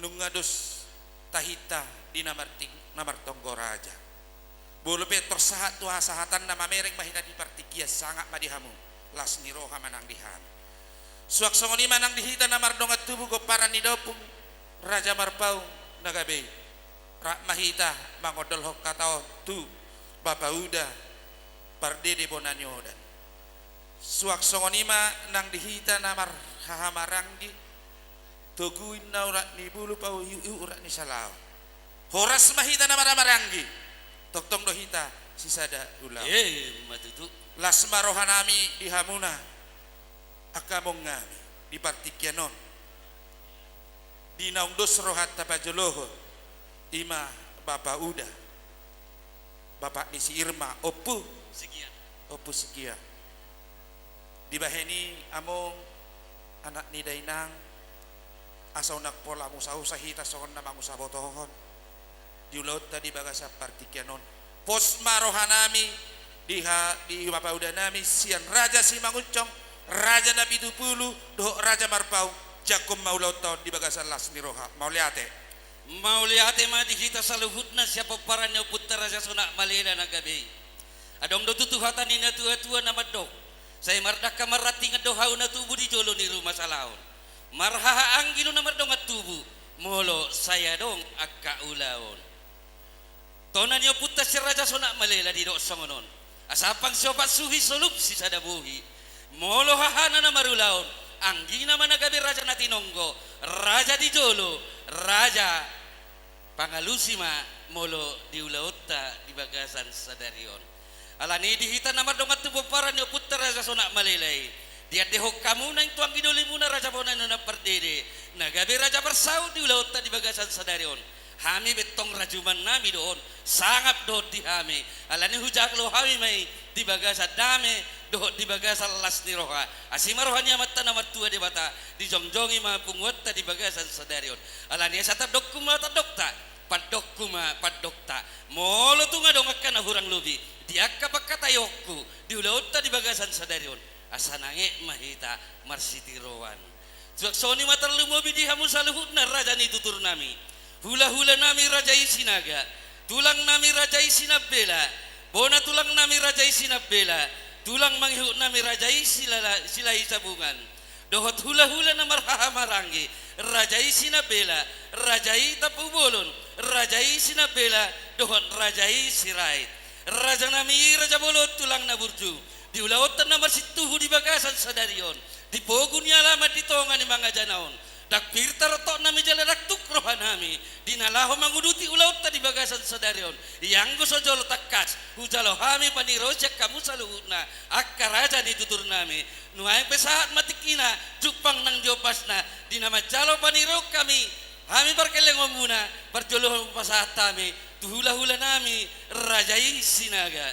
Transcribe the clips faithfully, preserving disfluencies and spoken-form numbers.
Nunga dos tahinta di na marting-, na martonggo raja. Molo pe tor sahat tu hasahatanna, mamereng ma hita di partingkian, sangap ma di hamu, las ni roha ma nang di hami. Suang songon i ma nang di hita na mardongan tubu, pomparan ni da Ompung Raja Marpaung na gabe i. Rap ma hita mangondolhon hata on tu bapauda pardede bona ni odan. Suang songon i ma nang di hita na marhahamaranggi, togu inna urat ni bulu, paihutihut urat ni salaon. Horas ma hita na marhahamaranggi, tongtong do hita sisada ulaon. Emma tutu. Las ma rohanami di hamuna angka amongngami di partingkian on, di naung dos rohanta pajolohon, i ma bapauda, bapak ni si Irma, Ompu Sigian. Ompu Sigian. Dibahen i, among, anak ni dainang, asa unang pola musahusa hita songon na mangusabotohon di ulaonta di bagasan partingkian on. Pos ma rohanami di ha-, di bapaudanami sian Raja Simangunsong, Raja Napitupulu, dohot Raja Marpaung, jangkon ma ulaonta on di bagasan las ni roha. Mauliate. Mauliate ma di hita saluhutna sian pomparan ni ompunta Raja Sonak Malela na gabe i. Adong do tutu hata ni natuatua na mandok: Sai mardangka marrantingan do hau na tubu di jolo ni ruma salaon. Marhahaanggi do na mardongan tubu, molo sai adong angka ulaon. Tona ni ompunta si Raja Sonak Malela didok songon on: Asa ampang siopat suhi, solup sisada bohi. Molo hahana na marulaon, anggina ma na gabe raja na tinonggo, raja di jolo, raja pangalusi ma molo di ulaonta di bagasan sadari on. Alani i di hita na mardongan tu pomparan ni ompunta Raja Sonak Malela i, diandehon hamu naeng tu anggi dolimuna, raja bona ni onan pardede, na gabe raja parsaut di ulaonta di bagasan sadari on. Hami be tong rajumannami do on, sangap do on di hami. Alani i hujalo hami ma i di bagasan dame dohot di bagasan las ni roha. Asi ma roha ni Amanta na martua Debata, dijongjongi ma punguanta di bagasan sadari on. Alani i asa tandokku ma tandokta, pandokku ma pandokta. Molo tung adong angka na hurang lobi di angka pangkataionku di ulaonta di bagasan sadari on, asa nanget ma hita marsitiruon. Suang songon i ma tarlumobi di hamu saluhutna raja ni tuturnami, hulahulanami raja i Sinaga, tulangnami raja i Sinambela, bona tulangnami raja i Sinambela, tulang mangihutnami raja i Sila-, Silahisabungan, dohot hulahula na marhahamaranggi, raja i Sinambela, raja i Tampubolon, raja i Sinambela, dohot raja i Sirait. Rajanami i raja bolon, tulang na burju, di ulaonta na marsintuhu di bagasan sadari on, di pogu ni alaman di tonga ni mangajana on, ndang pir taroktoknami jala ndang tuk rohanami di na laho manguduti ulaonta di bagasan sadari on. Ianggo so jolo tangkas hujalo hami paniroi sian hamu saluhutna angka raja ni tuturnami. Nuaeng pe sahat ma tingkina, jumpang nang di ombasna, di na manjalo paniroion hami, hami pargellengonmuna, parjolo pasahat hami tu hulahulanami raja i Sinaga.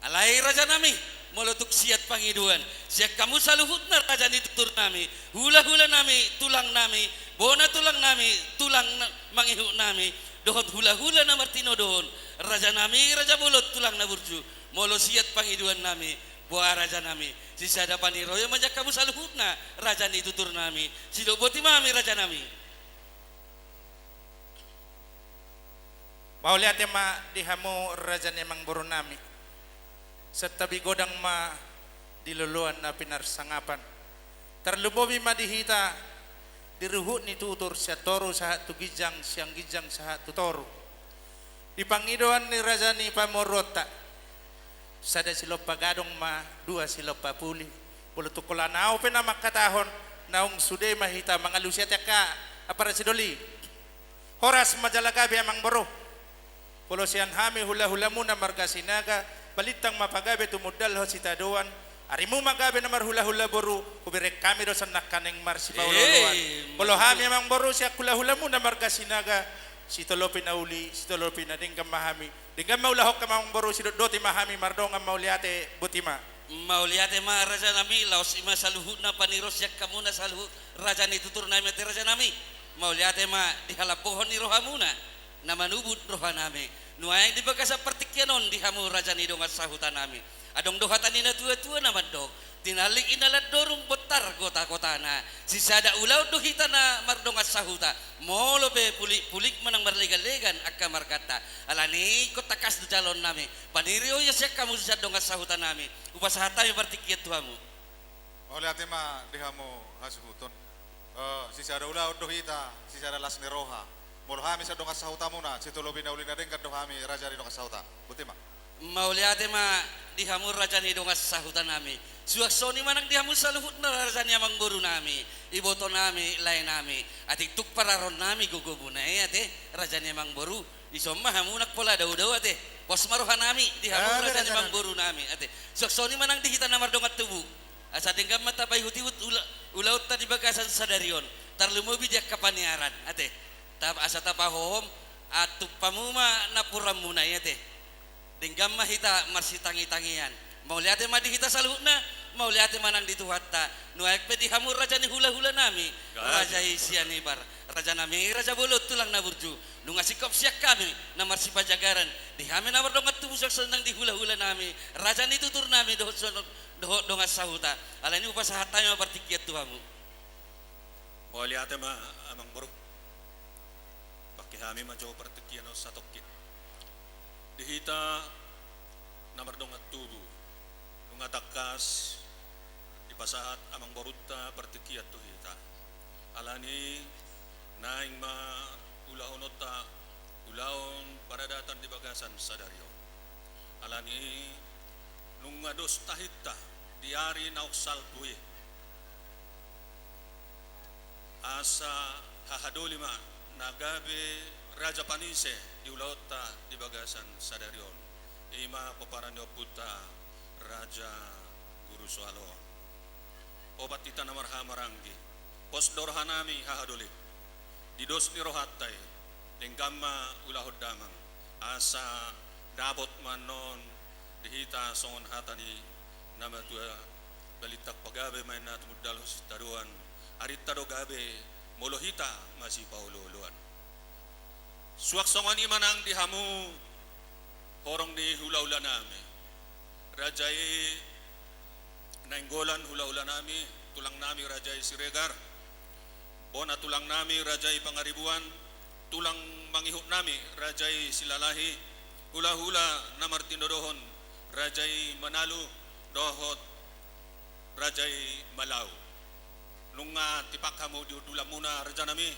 Alai rajanami, molo tung siat pangidoan sian hamu saluhutna raja ni tuturnami, hulahulanami, tulangnami, bona tulangnami, tulang na-, mangihutnami, dohot hulahula na martinodohon, rajanami raja bolon, tulang na burju, molo siat pangidoannami, boha rajanami, sisada paniroion ma jala hamu saluhutna raja ni tuturnami. Sidok boti ma hami rajanami. Mauliate ma di hamu raja ni amangborunami. Santabi godang ma di loloan na pinarsangapan. Tarlumobi ma di hita di ruhut ni tutur, sian toru sahat tu ginjang, sian ginjang sahat tu toru. Di pangidoan ni raja ni pamoruonta, sada silompa gadong ma, dua silompa puli. Molo tung holan ahu pe na mangkatahon, naung sude ma hita mangalusi ate angka apara sidoli. Horas ma jala gabe amangboru. Molo sian hami hulahulamuna marga Sinaga, balintang ma pagabe tumundalhon sitadoan, arimu ma gabe na marhulahula boru, hubereng hami do sian nangkaning marsipaolooloan. Eh, molo hami amangboru sian hulahulamuna marga Sinaga, sitolopi na uli, sitolopi na denggan ma hami. Denggan ma ulahonta amangboru, sidok boti ma hami mardongan mauliate, boti ma. Mauliate ma rajanami, laos i ma saluhutna paniroion sian hamuna saluhut raja ni tuturnami ate rajanami. Mauliate ma di halambohon ni rohamuna na manubut rohanami. Nuaeng di bagasan partingkian on di hamu raja ni dongan sahutanami, adong do hata ni natuatua na mandok: Tinallik i na landorung bontar gota-gotana. Sisada ulaon do hita na mardongan sahuta. Molo pe pulik-pulik manang marlegan-legan angka marganta. Alani ingkon tangkas do jaloonnami. Panirion ia sian hamu sisada dongan sahutanami. Hupasahat hami partingkian tu hamu. Mauliate ma di hamu hasuhuton. Eh, sisada ulaon do hita, sisada las ni roha. Molo hami sian dongan sahutamuna, sitolopi na uli na denggan do hami raja ni dongan sahuta. Boti ma. Mauliate ma di hamu raja ni dongan sahutanami. Suang songon i ma nang di hamu saluhutna raja ni amangborunami, ibotonami, laenami. Atik tung pararonnami gogomuna i ate, raja ni amangboru. Dison ma hamu nang pola dao-dao ate. Pos ma rohanami di hamu raja ni amangborunami ate. Suang songon i ma nang di hita na mardongan tubu. Asa denggan ma tapaihut-ihut ula-, ulaonta di bagasan sadari on. Tarlumobi di angka paniaran ate. Tap-, asa tapahohom, antumpamu ma napuranmuna i ate. Denggan ma hita marsitangi-tangian. Mauliate ma di hita saluhutna, mauliate ma nang di Tuhanta. Nuaeng pe di hamu raja ni hula-hulanami, raja i Sianibar. Rajanami, raja bolon tulang na burju. Nunga singkop sian hami na marsipajagaran. Di hami na mardongan tubu suang songon i nang di hula-hulanami, raja ni tuturnami dohot songon, dohot dongan sahuta. Alani hupasahat hami ma partingkian tu hamu. Mauliate ma amangboru. Pangke hami ma jo partingkian on satongkin. Di hita na mardongan tubu, nunga tangkas dipasahat amangborunta partingkian tu hita. Alani naeng ma ulahononta ulaon paradatan di bagasan sadari on. Alani nunga dos tahinta di ari naung salpu i. Asa hahadoli ma na gabe raja panise di ulaonta di bagasan sadari on. I ma pomparan ni ompunta Raja Guru Soaloon. Opat hita na marhahamaranggi. Pos do rohanami hahadoli. Di dos ni rohanta i. Denggan ma ulahon damang. Asa dapot ma annon di hita songon hata ni na matua, balintang pagabe ma inna tumundalhon sintadoan, arinta do gabe molo hita masipaolo-oloan. Suang songon i ma nang di hamu horong ni hula-hulanami. Raja i Nainggolan hula-hulanami, tulangnami Raja i Siregar, bona tulangnami Raja i Pangaribuan, tulang mangihutnami Raja i Silalahi, hula-hula na martinodohon Raja i Manalu, dohot Raja i Malau. Nunga tipak hamu di hundulanmuna rajanami.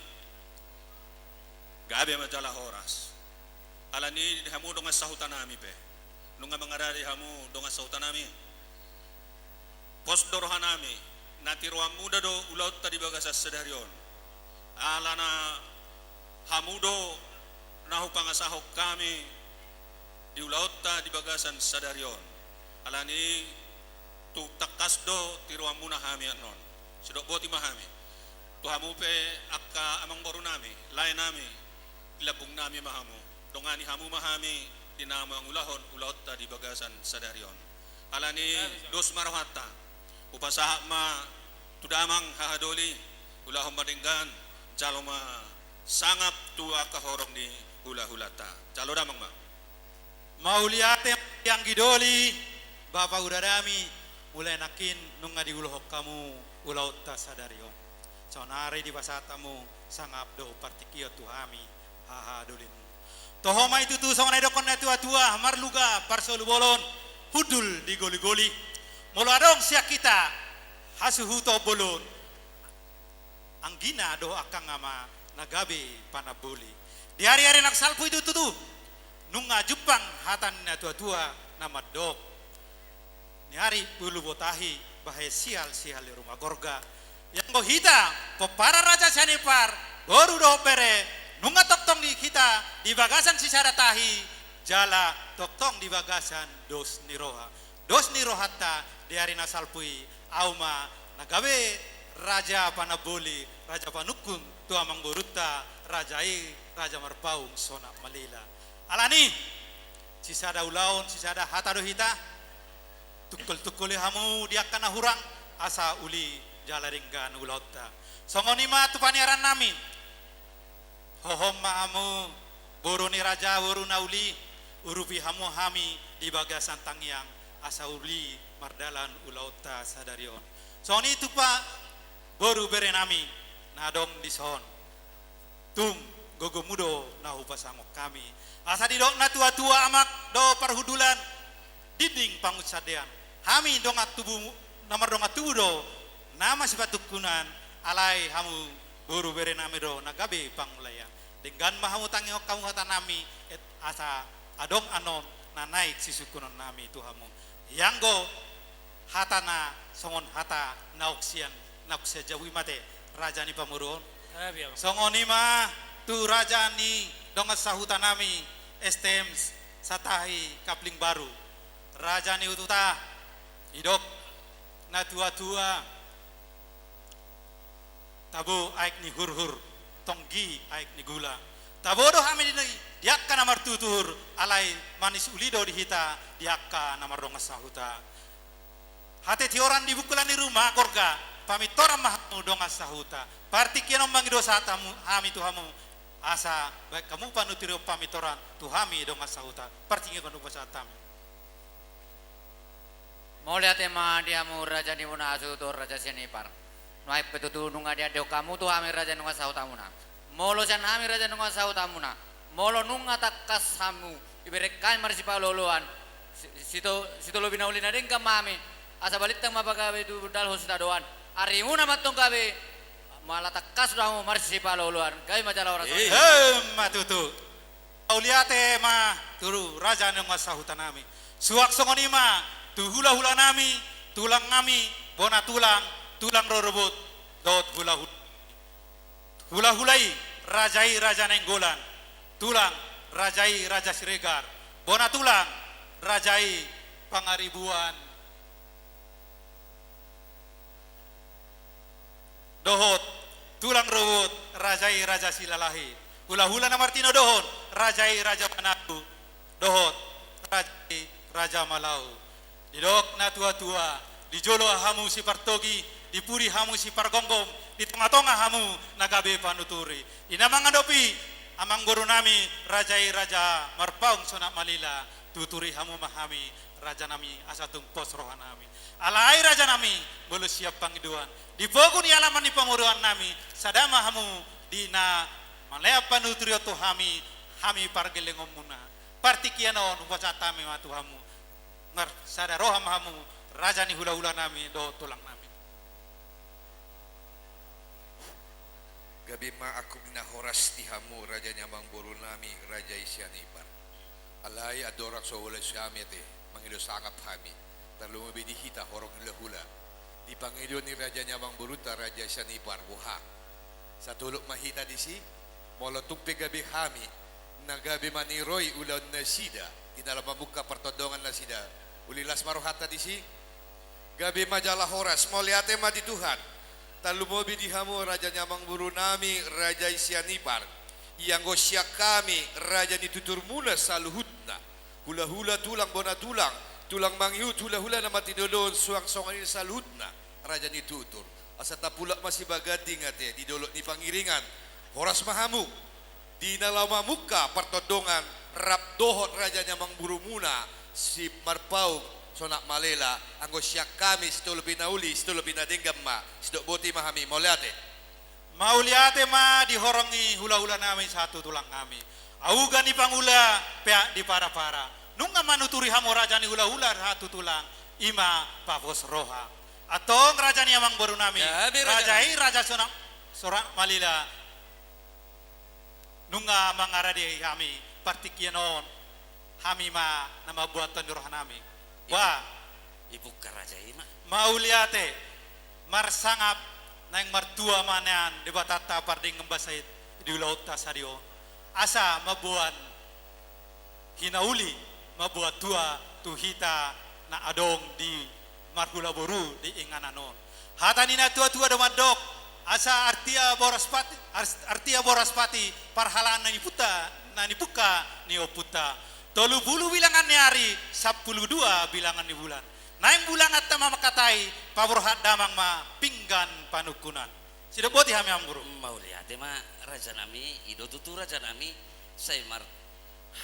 Gabe ma jala horas. Alani di hamu dongan sahutanami pe. Nunga mangarade hamu dongan sahutanami. Pos do rohanami, na tiroanmuna do ulaonta di bagasan sadari on. Alana hamu do na hupangasahon hami di ulaonta di bagasan sadari on. Alani tung tangkas do tiroanmuna hami annon. Sidok boti ma hami. Tu hamu pe angka amangborunami, laenami, di lambungnami ma hamu. Dongani hamu ma hami di na mangulahon ulaonta di bagasan sadari on. Alani dos ma rohanta. Hupasahat ma tu damang hahadoli, ulahon ma denggan, jalo ma sangap tu angka horong ni hula-hulanta. Jalo damang ma. Mauliate ma di anggi doli, bapa uda nami, mulai nangkin nunga diulahon hamu ulaonta sadari on. Saonari dipasahat hamu sangap dohot partingkian tu hami hahadolinmu. Toho ma i tutu songon na didokkon na tua-tua, marluga parsolu bolon, hundul di goli-goli. Molo adong sian hita hasuhuton bolon, anggina dohot angka ama na gabe panamboli. Di ari-ari na salpu i tutu, nunga jumpang hata ni na tua-tua na mandok. Ni ari bulu botahi, bahen sial-sial di ruma gorga. Ianggo hita, pomparan Raja Sianipar, boru dohot bere, nunga tongtong di hita, di bagasan sisada tahi, jala tongtong di bagasan dos ni roha. Dos ni rohanta, di ari na salpu i, ahu ma, na gabe, raja panamboli, raja panungkun, tu amangborunta, raja i, raja Marpaung, Sonak Malila. Alani, sisada ulaon, sisada hata do hita, tungkol-tungkoli hamu di angka na hurang, asa uli jala denggan ulaonta. Songon i ma tu paniaran nami. Hohom ma hamu, boru ni raja, boru na uli, urupi hamu hami di bagasan tangiang, asa uli mardalan ulaonta sadari on. Songon i tu pa boru bere nami na adong dison. Tung gogomu do na hupasangap hami. Asa didok na tua-tua, amak do parhundulan, dinding pangunsandean. Hami dongan tubu, na mardongan tubu do na masipatungkunan, alai hamu boru bere nami do na gabe pangulaon. Denggan ma hamu, tangihon hamu hata nami, et asa adong annon na naeng sisungkunon nami tu hamu. Ianggo hatana songon hata na ongsian, na ongsian jabu i ma ate, raja ni pamoruon. Gabe, amang. Songon i ma tu raja ni dongan sahuta nami, S T M Satahi Kapling Baru. Raja ni huta, didok na tua-tua. Tabo aek ni hurhur, tonggi aek ni gula. Tabo do hami di, di angka na martutur, alai manis uli do di hita di angka na mardongan sahuta. Hateteoran di bungkulan ni ruma gorga, pamintoran ma hamu dongan sahuta. Partingkian on mangido sahat hamu, hami tu hamu, asa baen hamu panuturion pamintoran tu hami dongan sahuta. Partingkian on hupasahat hami. Mauliate ma di hamu raja ni bona hasuhuton, raja Sianipar. Nuaeng pe tutu nunga diandehon hamu tu hami raja ni dongan sahutamuna. Molo sian hami raja ni dongan sahutamuna, molo nunga tangkas hamu dibereng hami marsipaolooloan, si-, sito-, sitolopi na uli na denggan ma hami, asa balintang ma pagabe tu bundalhon sitadoan. Arimuna ma antong gabe, molo tangkas do hamu marsipaolooloan. Gabe ma jala horas. Eh. Emma tutu. Mauliate ma tu raja ni dongan sahuta nami. Suang songon i ma tu hulahula nami, tulang nami, bona tulang, tulang rorobot, dohot hulahula. Hulahula i, raja i Raja Nainggolan, tulang, raja i Raja Siregar, bona tulang, raja i Pangaribuan. Dohot tulang rorobot, raja i Raja Silalahi. Hulahula na martinodohon, raja i Raja Manado. Dohot raja i Raja Malau. Didok na tua-tua, di jolo hamu sipartogi, di pudi hamu sipargomgom, di tonga-tonga hamu na gabe panuturi. Di na mangadopi amangboru nami, raja i Raja Marpaung Sonak Malila, tuturi hamu ma hami, raja nami, asa tung pos roha nami. Alai raja nami, molo sian pangidoan, di pogu ni alaman ni pamoruon nami, sada ma hamu di na mangalean panuturion tu hami, hami pargellengonmuna. Partingkian on hupasahat hami ma tu hamu. Marsada roha ma hamu, raja ni hulahula nami dohot tulang nami. Gabe ma angkup ni na horas di hamu raja ni amangboru nami, raja i Sianipar. Alai andorang so huoloi hami ate, mangido sangap hami, tarlumobi di hita horong hulahula, di pangidoan ni raja ni amangborunta raja i Sianipar, boha, satolop ma hita disi. Molo tung pe gabe hami na gabe maniroi ulaon nasida, di na laho mamungka partondongan nasida, uli las ma rohanta disi. Gabe ma jala horas, mauliate ma di Tuhan. Tarlumobi di hamu raja ni amangboru nami, raja i Sianipar. Ianggo sian hami raja ni tuturmuna saluhutna, hulahula, tulang, bona tulang, tulang mangihut, hulahula na martinodohon, suang songon i saluhutna raja ni tutur. Asa tapulak ma sibaganding ate di dolok ni pangiringan. Horas ma hamu di na laho mamungka partondongan rap dohot raja ni amangborumuna si Marpaung Sonak Malila. Anggo sian hami sitolopi na uli, sitolopi na denggan ma, sidok boti ma hami, mauliate. Mauliate ma di horong ni hulahula nami sahat tu tulang nami. Auga ni pangula, peak di parapara. Nunga manuturi hamu raja ni hulahula sahat tu tulang, i ma papos roha. Antong raja ni amangboru nami, gabe raja, raja i Raja Sonak, Sonak Malila. Nunga mangarade hami, partingkian on hami ma na mamboan tondi roha nami. Ibu-, wah. Dibuka raja i ma. Mauliate, marsangap, naeng martua ma nian Debatanta pardenggan basa i di ulaonta sadari on. Asa mamboan hinauli, mamboan tua tu hita na adong di marhula boru di inganan on. Hata ni na tua-tua do mandok, asa artia boras pati, ars-, artia boras pati, parhalaan na nipungka, na nipungka ni ompunta. Tolu pulu bilangan ni ari, sampulu dua bilangan ni bulan. Naeng bulanganta ma mangkatai, paborhat damang ma pinggan panungkunan. Sidok boti hami amangboru. Mauliate ma raja nami, i do tutu raja nami, sai mar-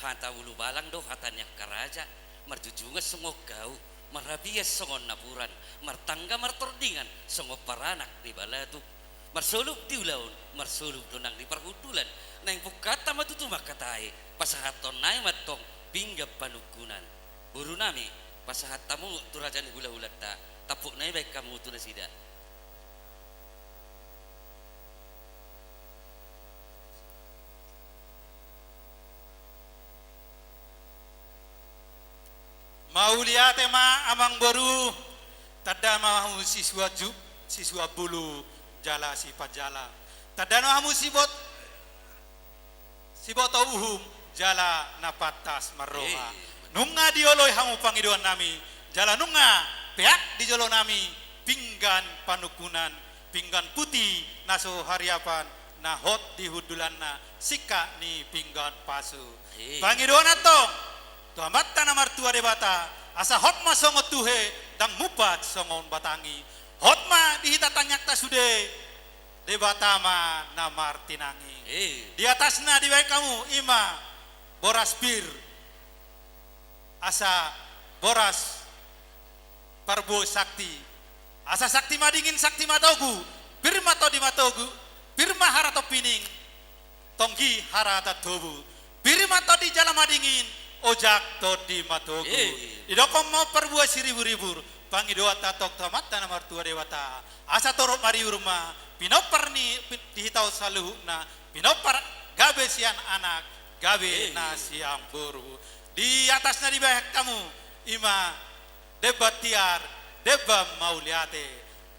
hata ulubalang do hata ni angka raja, marjujungan songon hau, Marhapian songon napuran, martangga martordingan songon paranak ni balatuk. Marsolup di ulaon, marsolup do nang di parhundulan. Naeng pungkaanta ma tutu mangkatai, pasahathon nai ma antong pinggan panungkunan. Boru nami, pasahat hamu tu raja ni hulahulanta, tampuk nai baen hamu tu nasida. Mauliate ma amangboru, tanda ma hamu sisuan ju-, sisuan bulu jala sipanjala. Tanda ma hamu sibot-, siboto uhum jala na pantas marroha. Eh. Nunga dioloi hamu pangidoan nami, jala nunga peak di jolo nami pinggan panungkunan, pinggan puti na so hariapan, na hot di hundulanna, singkat ni pinggan pasu. Eh. Pangidoan antong tu Amanta na martua Debata, asa hot ma songon tuhe, ndang mumpat songon batangi. Hot ma di hita tangiangta sude, Debata ma na martinangi. Eh. Di atasna dibaen hamu, i ma boras pir, asa boras parbue sakti. Asa sakti madingin, sakti matogu, pir ma tondi matogu, pir ma hara tompining, tonggi hara tantobu, pir ma tondi jala madingin, ojak tondi matogu. Eh. Didok ma parbue siriburibur, pangidoanta antong tu Amanta na martua Debata, asa torop maribur ma pinompar ni, pin-, di hita on saluhutna, pinompar gabe sian anak, gabe, eh, na sian boru. Di atasna dibaen hamu, i ma demban tiar, demban mauliate.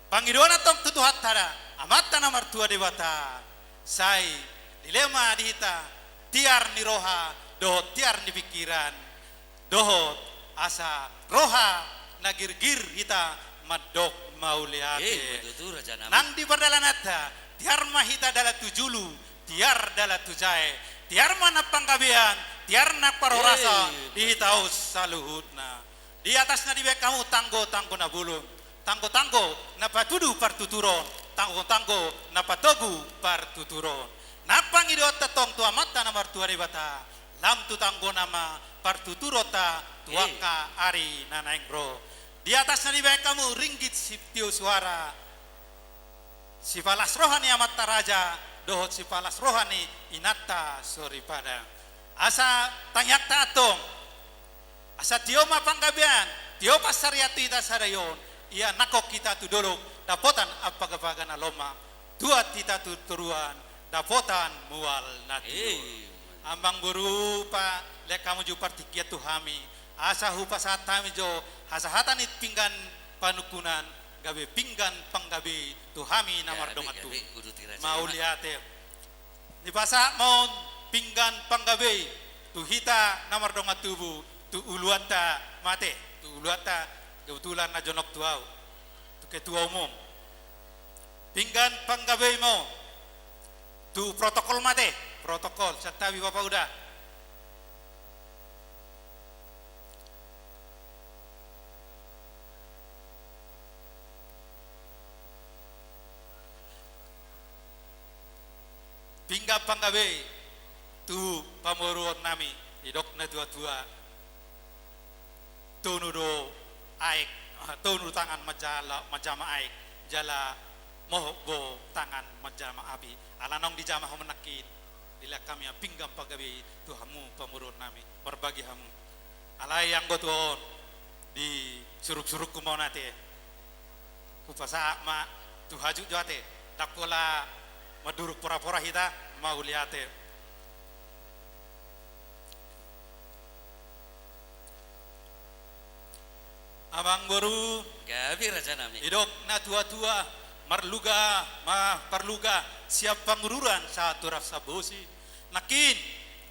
Pangidoan antong tu Tuhanta da, Amanta na martua Debata, sai dilehon ma di hita tiar ni roha dohot tiar ni pingkiran, dohot asa roha na girgir hita mandok mauliate. Eh, betul tu raja nami. Nang di pardalananta, tiar ma hita dalan tu julu, tiar dalan tu jae, tiar ma nang panggabean, tiar nang parhorasan, eh, di hita on saluhutna. Di atasna dibaen hamu tanggotanggo na bolon, tanggotanggo na patudu partuturon, tanggotanggo na patogu partuturon. Nang pangidoanta antong tu Amanta na martua Debata, lam tu tanggona ma partuturonta tu, eh, angka ari na naeng ro. Di atasna dibaen hamu ringgit sitio suara, sipalas roha ni amanta raja dohot sipalas roha ni inanta soripada. Asa tangiangta antong, asa tio ma panggabean, tio pansarian tu hita sadari on, ia nangkok hita tu dolok dapotan ampaga-paga na lomak, tuat hita tu toruan dapotan mual na tio. Eh. Amangboru, palehon hamu jo partingkian tu hami, asa hupasahat hami jo hasahatan ni pinggan panungkunan, gabe pinggan panggabe tu hami na mardongan tubu. Gabe, gabe, kudu tira. Mauliate. Dipasahat ma on pinggan panggabe tu hita na mardongan tubu, tu uluanta ma ate, tu uluanta, kebetulan na jonok tu ahu, tu ketua umum. Pinggan panggabe ma on tu protokol ma ate, protokol, santabi Bapak Uda. Pinggan panggabe tu pamoruon nami, didok na tua-tua, tonu do aek, ah, tonu tangan manjala, manjama aek, jala mohop do tangan manjama api. Ala naung dijama hamu nangkin, dilehon hami ma pinggan panggabe tu hamu pamoruon nami, marbagi hamu. Alai anggo tu on, di suruk-surukku ma on ate. Hupasahat ma tu hajut jo ate, ndang pola mandurung pora-pora hita, mauliate. Amangboru. Gabe raja nami. Didok na tua-tua, marluga ma parluga, sian Pangururan sahat tu rap Sambosi. Nangkin,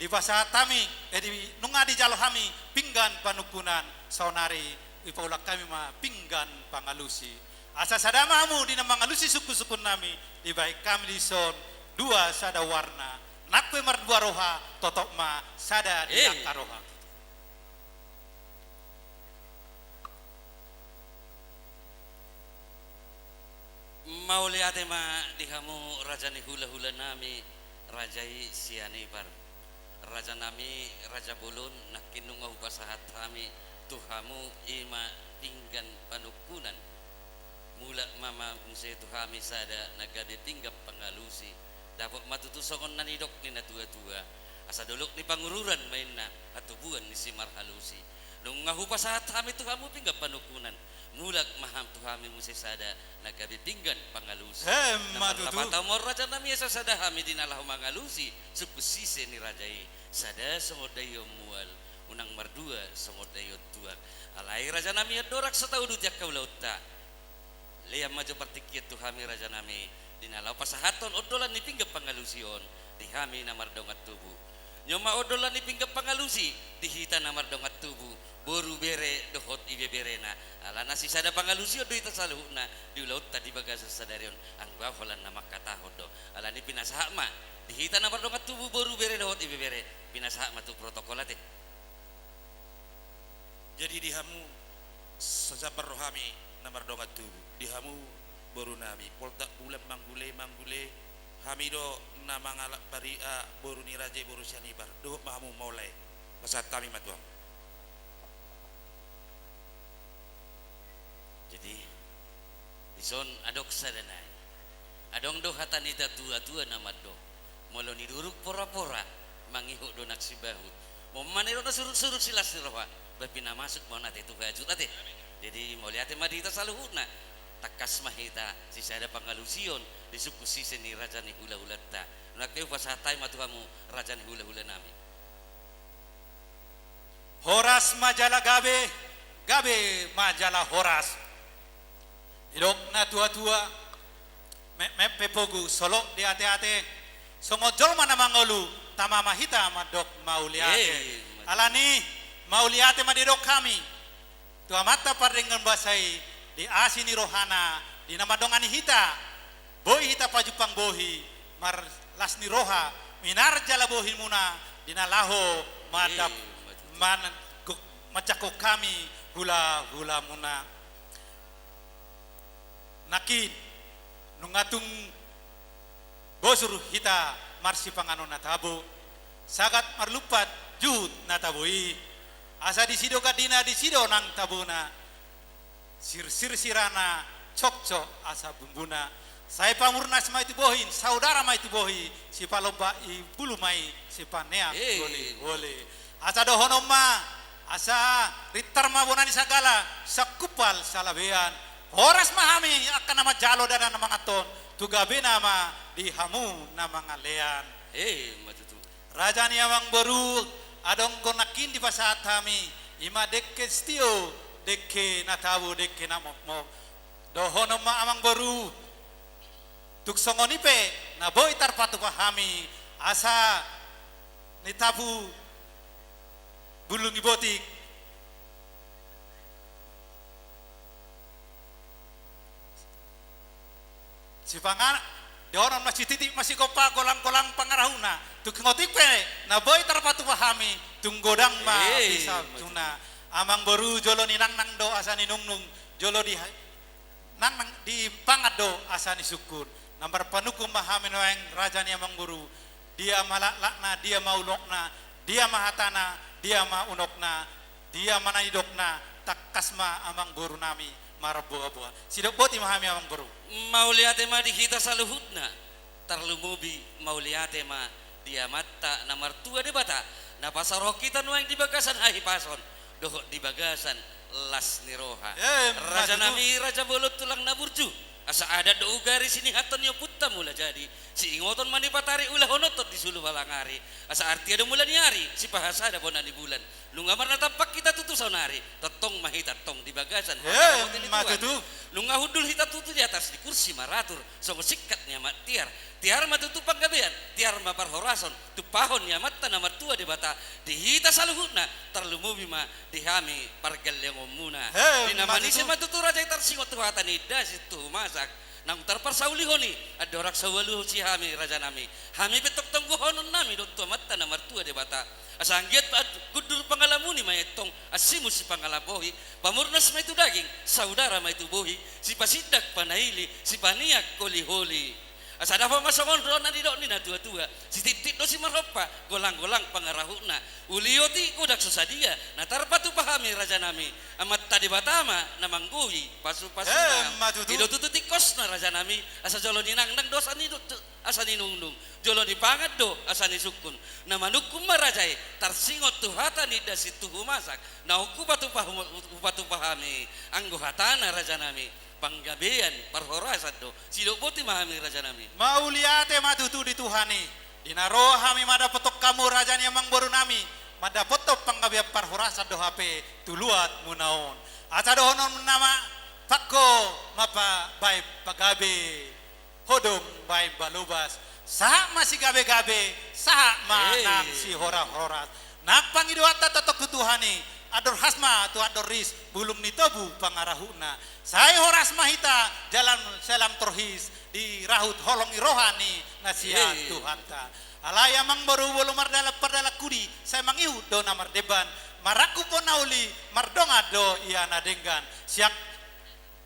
dipasahat hami, eh, di, nunga dijalo hami pinggan panungkunan, saonari dipaulak hami ma pinggan pangalusi. Asa sada ma hamu di na mangalusi sungkun-sungkun nami, dibaen hami dison dua sada warna. Nang pe mardua roha, totop ma sada di, eh, angka roha. Mauliate ma di hamu raja ni hula-hula nami, raja i Sianipar. Raja nami, raja bolon, nangkin nunga hupasahat hami tu hamu i ma pinggan panungkunan. Mulak ma, ma muse tu hami sada na gabe pinggan pangalusi. Dapot ma tutu songon na nidok ni na tua-tua. Asa dolok ni Pangururan ma inna hatubuan ni simarhalusi. Nunga hupasahat hami tu hamu pinggan panungkunan. Mulak ma hamu tu hami muse sada na gabe pinggan pangalusi. Emma tutu. Na marlapatan ma on raja nami, asa sada hami di na laho mangalusi sungkun sise ni raja i. Sada songon daion mual, unang mardua songon daion tuak. Alai raja nami, andorang so taudut angka ulaonta, lean ma jo partingkian tu hami raja nami, di na laho pasahathon ondolan ni pinggan pangalusi on di hami na mardongan tubu. Nion ma ondolan ni pinggan pangalusi di hita na mardongan tubu, boru, bere dohot ibeberena. Alana sisada pangalusi on do hita saluhutna di ulaonta di bagasan sadari on, anggo ahu holan na mangkatahon do. Alani pinasahat ma di hita na mardongan tubu, boru, bere dohot ibebere, pinasahat ma tu protokol, ate. Jadi di hamu, so jambar rohami na mardongan tubu, di hamu boru nami, Poltak Bulan, manggule, manggule, hami do na mangalap pariak, boru ni raja i, boru Sianibar, dohot ma hamu mauliate. Pasahat hami ma tu hamu. Jadi, dison adong sada nai. Adong do hata ni na tua-tua na mandok, molo niduruk pora-pora, mangihut do nang sibahut. Molo maniro na suruk-suruk silas ni roha, ba pinamasuk ma on ate tu hajut, ate. Jadi, mauliate ma di hita saluhutna. Tangkas ma hita sisada pangalusion di sungkun sise ni raja ni hula-hulanta. Nunga pe hupasahat hami ma tu hamu raja ni hula-hula nami. Horas ma jala gabe, gabe ma jala horas. Didok na tua-tua, metmet pe pogu, solot di ate-ate, songon jolma na mangolu, tama ma hita mandok mauliate. Ei, mauliate. Alani, mauliate ma didok hami tu Amanta Pardenggan Basa i, di asi ni rohana, di na mandongani hita, boi hita pajumpang bohi, marlas ni roha, minar jala bohimuna, di na laho mandap-, ei, mauliate, man-, go-, manjangkon hami hula-hulamuna. Nangkin, nunga tung bosur hita marsipanganon na tabo, sagat marlumpat juhut na tabo i, asa disi do gandina, disi do nang tabona, sirsir sirana, cokcok asa bumbuna. Sai pamurnas ma i tu bohi, saudara ma i tu bohi, sipalombak i bulu ma i, sipaneang, eh, gole-gole. Asa dohonon ma, asa rintar ma bona ni sagala, sangkumpal salabean. Horas ma hami angka na manjalo, dana na manganhon, tu gabena ma di hamu na mangalean. Eh, ima tutu. Raja ni amangboru, adong do nangkin dipasahat hami, ima dengke sitio, dengke na tabo, dengke na mokmok. Dohonon ma amangboru, tung songon i pe na boi tarpatupa hami, asa nitapu bulung ni botik. Sipanga-, dohonon ma sititik ma sigompa, golang-golang pangarahutna. Tung otik pe na boi tarpatupa hami, tung godang ma, eh, pisapsuna. Amangboru, jolo ninangnang do asa ninungnung, jolo di ha-, nang, nang dipangan do asa nisungkun. Na marpanungkun ma hami nuaeng, raja ni amangboru. Dia ma laklakna, dia ma unokna, dia ma hatana, dia ma unokna, dia ma na nidokna, tangkas ma amangboru nami marboa-boa. Sidok boti ma hami amangboru. Mauliate ma di hita saluhutna. Tarlumobi mauliate ma di Amanta na martua Debata, na pasarohon hita nuaeng di bagasan hahipason dohot di bagasan las ni roha. Eh, raja nami, raja bolon tulang na burju, asa adat do ugari sinihathon ni ompunta Mula Jadi, siingoton ma ni patari ulahononhon di sulu malang ari, asa artia do mula ni ari, sipahasada bona ni bulan. Nunga marnatampak hita tutu saonari, tongtong ma hita tong di bagasan, eh, hata ni Tuhan. Nunga hundul hita tutu di atas ni kursi maratur, songon singkat ni amak tiar. Tiar ma tutu panggabean, tiar ma parhorason, tumpahon ni Amanta na martua Debata di hita saluhutna, tarlumobi ma di hami pargellengmuna. Eh, ima tutu. Di na manise ma tutu raja i tarsingot tu hata ni indahan situhu masak. Naung tarparsaulihon i, andorang so hualusi hami raja nami, hami pe tongtong dohonon nami do tu Amanta na martua Debata. Asa anggiat pa-, gundur pangalamuni ma i tong, ansimu sipangalambohi, pamurnas ma i tu daging, saudara ma i tu bohi, sipasindak panaili, sipaniak holi-holi. Asa dapot ma songon do na nidok ni na tua-tua, sititip do simarhompa, golang-golang pangarahutna. Uli otik godang so sadia, na tarpatupa hami rajanami. Amanta Debata ma na manggohi pasu-pasuna. Emma tutu. I do tutu tingkosna rajanami, asa jolo ninangnang do asa ni, asa ninungnung, jolo nipangan do asa nisungkun. Na manungkun ma raja i, tarsingot tu hata ni da sintuhu masak, naung hupatupa, hupatupa hami anggo hatana rajanami. Panggabean parhorasan do. Sidok boti ma hami rajanami. Mauliate ma tutu di Tuhan i. Di na ro hami mandapothon hamu raja ni amangborunami, mandapothon panggabean parhorasan do hape tu luat muna on. Asa dohonon nama pangko ma pa baen pagabe, hodong baen balobas, sahat ma sigabe-gabe, sahat ma, eh, nang sihoras-horas. Nang pangidoanta tongtong tu Tuhan i, andor has ma tu andor ris, bulung ni tobu pangarahutna. Sai horas ma hita, jala sai lam torhis, di rahut holong ni roha ni na sian, eh, Tuhanta. Alai amangboru, molo mardalan pardalan hudi, sai mangihut do na mardemban, marangkup do na uli, mardongan do ia na denggan. Siak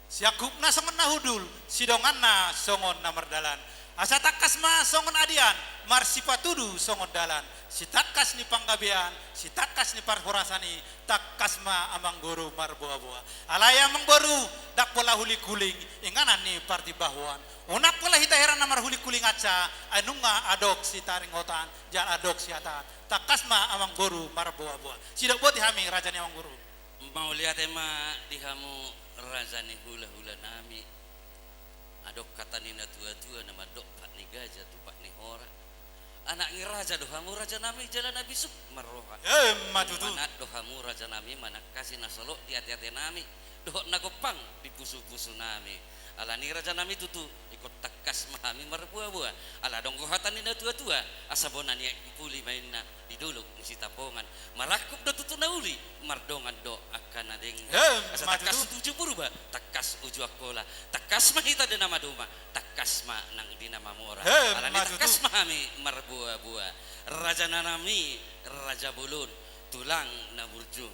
Siangkupna songon na hundul, sidonganna songon na mardalan. Asa tangkas ma songon adian, marsipatudu songon dalan. Sitangkas ni panggabean, sitangkas ni parhorasan i, tangkas ma amangboru marboa-boa. Alai amangboru, ndang pola huling-huling inganan ni partimbahoan. Unang pola hita heran na marhuling-huling anca, ai nunga adong sitaringotan, jala adong sihataan. Tangkas ma amangboru marboa-boa. Sidok boti hami raja ni amangboru. Mauliate ma di hamu raja ni hula-hula nami. Adong hata ni na tua-tua na mandok, pat ni gaja tu pat ni hora. Anak ni raja do hamu raja nami, jala na bisuk marroha. Emma tutu. Manat do hamu raja nami, manangkasi na solot di ate-ate nami, dohot na gompang di pusu-pusu nami. Alani raja nami tutu, ingkon tangkas ma hami marboa-boa. Ala adong do hata ni na tua-tua, asa bona ni aek puli ma inna di dolok ni Sitapongan. Marangkup do tutu na uli, mardongan do angka na denggan. Emma tutu. Asa tangkas uju Purba, tangkas uju Angkola, tangkas ma hita di na maduma, tangkas ma nang di na mamora. Emma tutu. Alani tangkas ma hami marboa-boa. Raja nami, raja bolon, tulang na burju.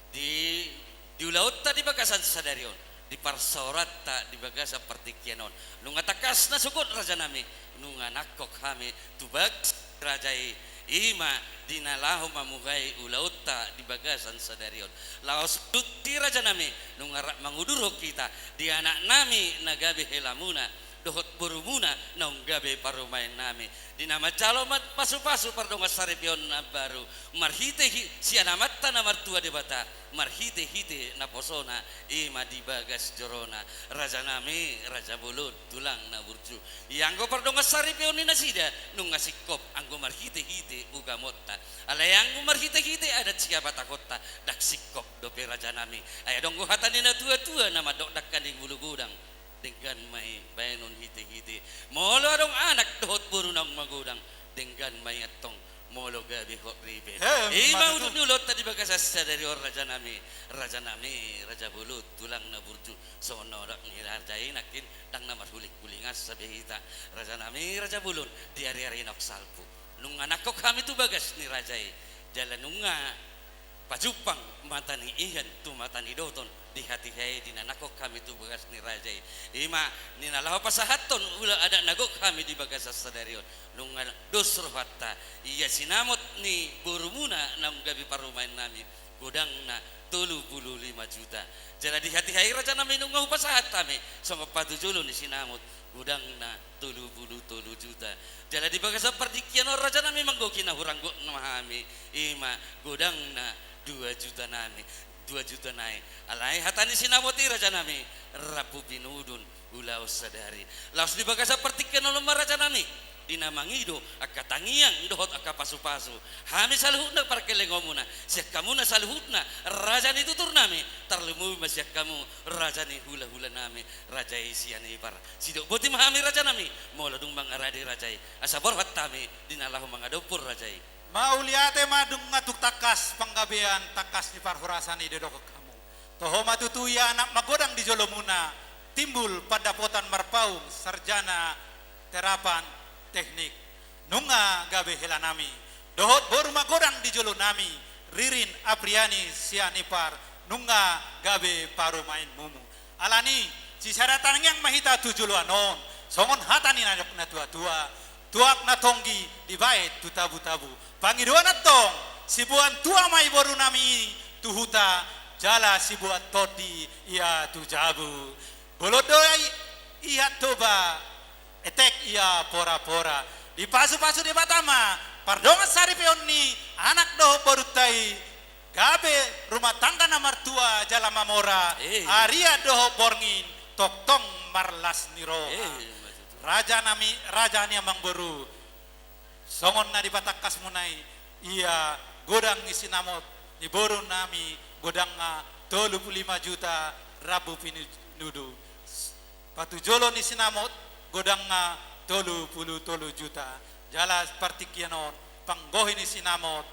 Di, di ulaonta di bagasan sadari on, di parsaoranta di bagasan partingkian on, nunga tangkas na sogot raja nami, nunga nangkok hami tu bagas raja i, i ma di na laho mamuhai ulaonta di bagasan sadari on. Laos tutu raja nami, nunga rap mangudurhon hita di anak nami na gabe helamuna, dohot borumuna naung gabe parumaen nami. Di na manjalo ma pasu-pasu pardongan saripeon na baru, marhite hi-, sian Amanta na martua Debata, marhite-hite naposona, i ma di bagas jorona. Raja nami, raja bolon, tulang na burju. Ianggo pardongan saripeon ni nasida, nunga singkop anggo marhite-hite ugamonta. Alai anggo marhite-hite adat sihabatahonta, ndang singkop dope raja nami. Ai adong do hata ni na tua-tua na mandok, dangka ni bulu godang, denggan ma i baenon hite-hite. Molo adong anak dohot boru naung magodang, denggan ma i antong molo gabe hot ripe. Emma tutu. I ma udut ni ulaonta di bagasan sadari on raja nami, raja nami, raja bolon, tulang na burju. Songon na mandok ni raja i nangkin, ndang na marhuling-huling ansa be hita. Raja nami, raja bolon, di ari-ari naung salpu, nunga nangkok hami tu bagas ni raja i. Jala nunga pajumpang mata ni ihan tu mata ni doton, di hatiha i di na nangkok hami tu bagas ni raja i. I ma di na laho pasahathon ulaon adat na gok hami di bagasan sadari on. Nunga dos rohanta, ia sinamot ni borumuna naung gabe parumaen nami, godangna tolu pulu lima juta. Jala di hatiha i raja nami nunga hupasahat hami songon patujolo ni sinamot, godangna tolu pulu tolu juta. Jala di bagasan partingkian on raja nami, manggohi na hurang gok ma hami, i ma godangna dua juta nami, dua juta nai. Alai hata ni sinamot i raja nami, rambu pinudun ulaon sadari. Laos di bagasan partingkian on ma raja nami, di na mangido angka tangiang dohot angka pasu-pasu, hami saluhutna parkelengonmuna, sian hamuna saluhutna raja ni tutur nami, tarlumobi ma sian hamu raja ni hula-hula nami, raja i Sianipar. Sidok boti ma hami raja nami, molo dung mangarade raja i, asa borhat hami di na laho mangadophon raja i. Mauliate ma, nunga tung tangkas panggabean, tangkas ni parhorasan i didok hamu. Toho ma tutu, ia anak magodang di jolomuna, timbul pandapotan marpaung, sarjana terapan teknik, nunga gabe hela nami. Dohot boru magodang di jolo nami, Ririn Apriani Sianipar, nunga gabe parumaenmuna. Alani, sisada tangiang ma hita tu joloan on, Songon hata ni na, na tua-tua, tuak na tonggi dibaen tu tabu-tabu. Pangidoan antong, siboan tua ma i boru nami i tu huta, jala siboan tondi ia tu jabu. Bolon do i, ihat Toba, etek ia pora-pora. Dipasu-pasu Debata ma pardongan saripeon ni anak dohot borunta i, gabe rumah tangga na martua jala mamora, eh, arian dohot borngin, tongtong marlas ni roha. Eh, ima tutu. Raja nami, raja ni amangboru, songon na dipatangkasmuna i, ia godang ni sinamot ni boru nami godangna tolu pulu lima juta rambu pinudu. Patujolo ni sinamot godangna tolu pulu tolu juta. Jala partingkian on panggohi ni sinamot,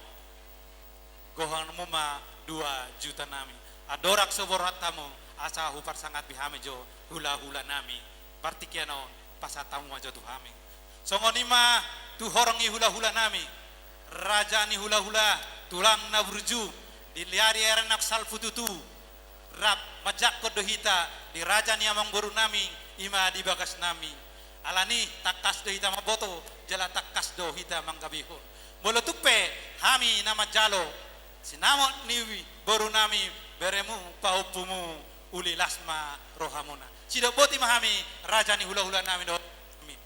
gohanmu ma dua juta nami. Andorang so borhat hamu, asa huparsangapi hami jo hula-hula nami. Partingkian on pasahat hamu ma jo tu hami. Songon i ma tu horong ni hula-hula nami. Raja ni hula-hula, tulang na burju, di liari eren na salpu tutu. Rap manjangkon do hita di raja ni amangboru nami, ima di bagas nami. Alani tangkas do hita mamboto, jala tangkas do hita manggabehon. Molo tung pe hami na manjalo sinamot ni boru nami, beremu, pahompumu, uli las ma rohamuna. Sidok boti ma hami, raja ni hula-hula nami dohot. Amin.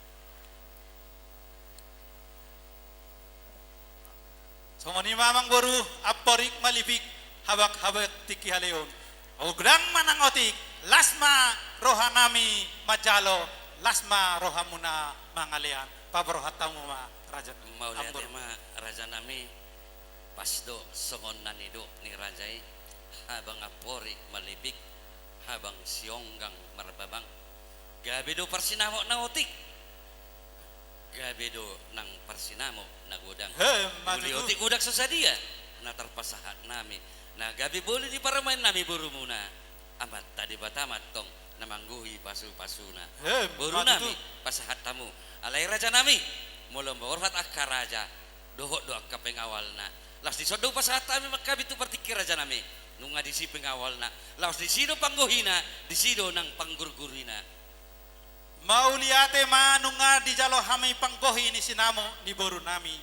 Songon i ma amangboru, amporik ma lipik, habak-habak tingki haleon. Godang ma nang otik, las ma roha nami manjalo, las ma rohamuna mangalean. Paborhat hamu ma, raja. Mauliate ma, raja nami. Pas do songon na nidok ni raja i, habang amporik ma lipik, habang sionggang marbabang. Gabe do parsinamot na otik. Gabe do nang parsinamot na godang. He, ima tutu. Uli otik godang so sadia na tarpasahat nami. Na gabe boli ni parumaen nami borumuna. Amanta Debata ma antong na manggohi pasu-pasuna. He, ima tutu. Boru nami, pasahat hamu. Alai raja nami, molo borhat angka raja, dohot do angka pengawalna. Laos dison do pasahat hami mangkabi tu partingki raja nami. Nunga disi pengawalna. Laos disi do panggohina, disi do nang panggurgurina. Mauliate ma, nunga dijalo hami panggohi ni sinamot ni boru nami.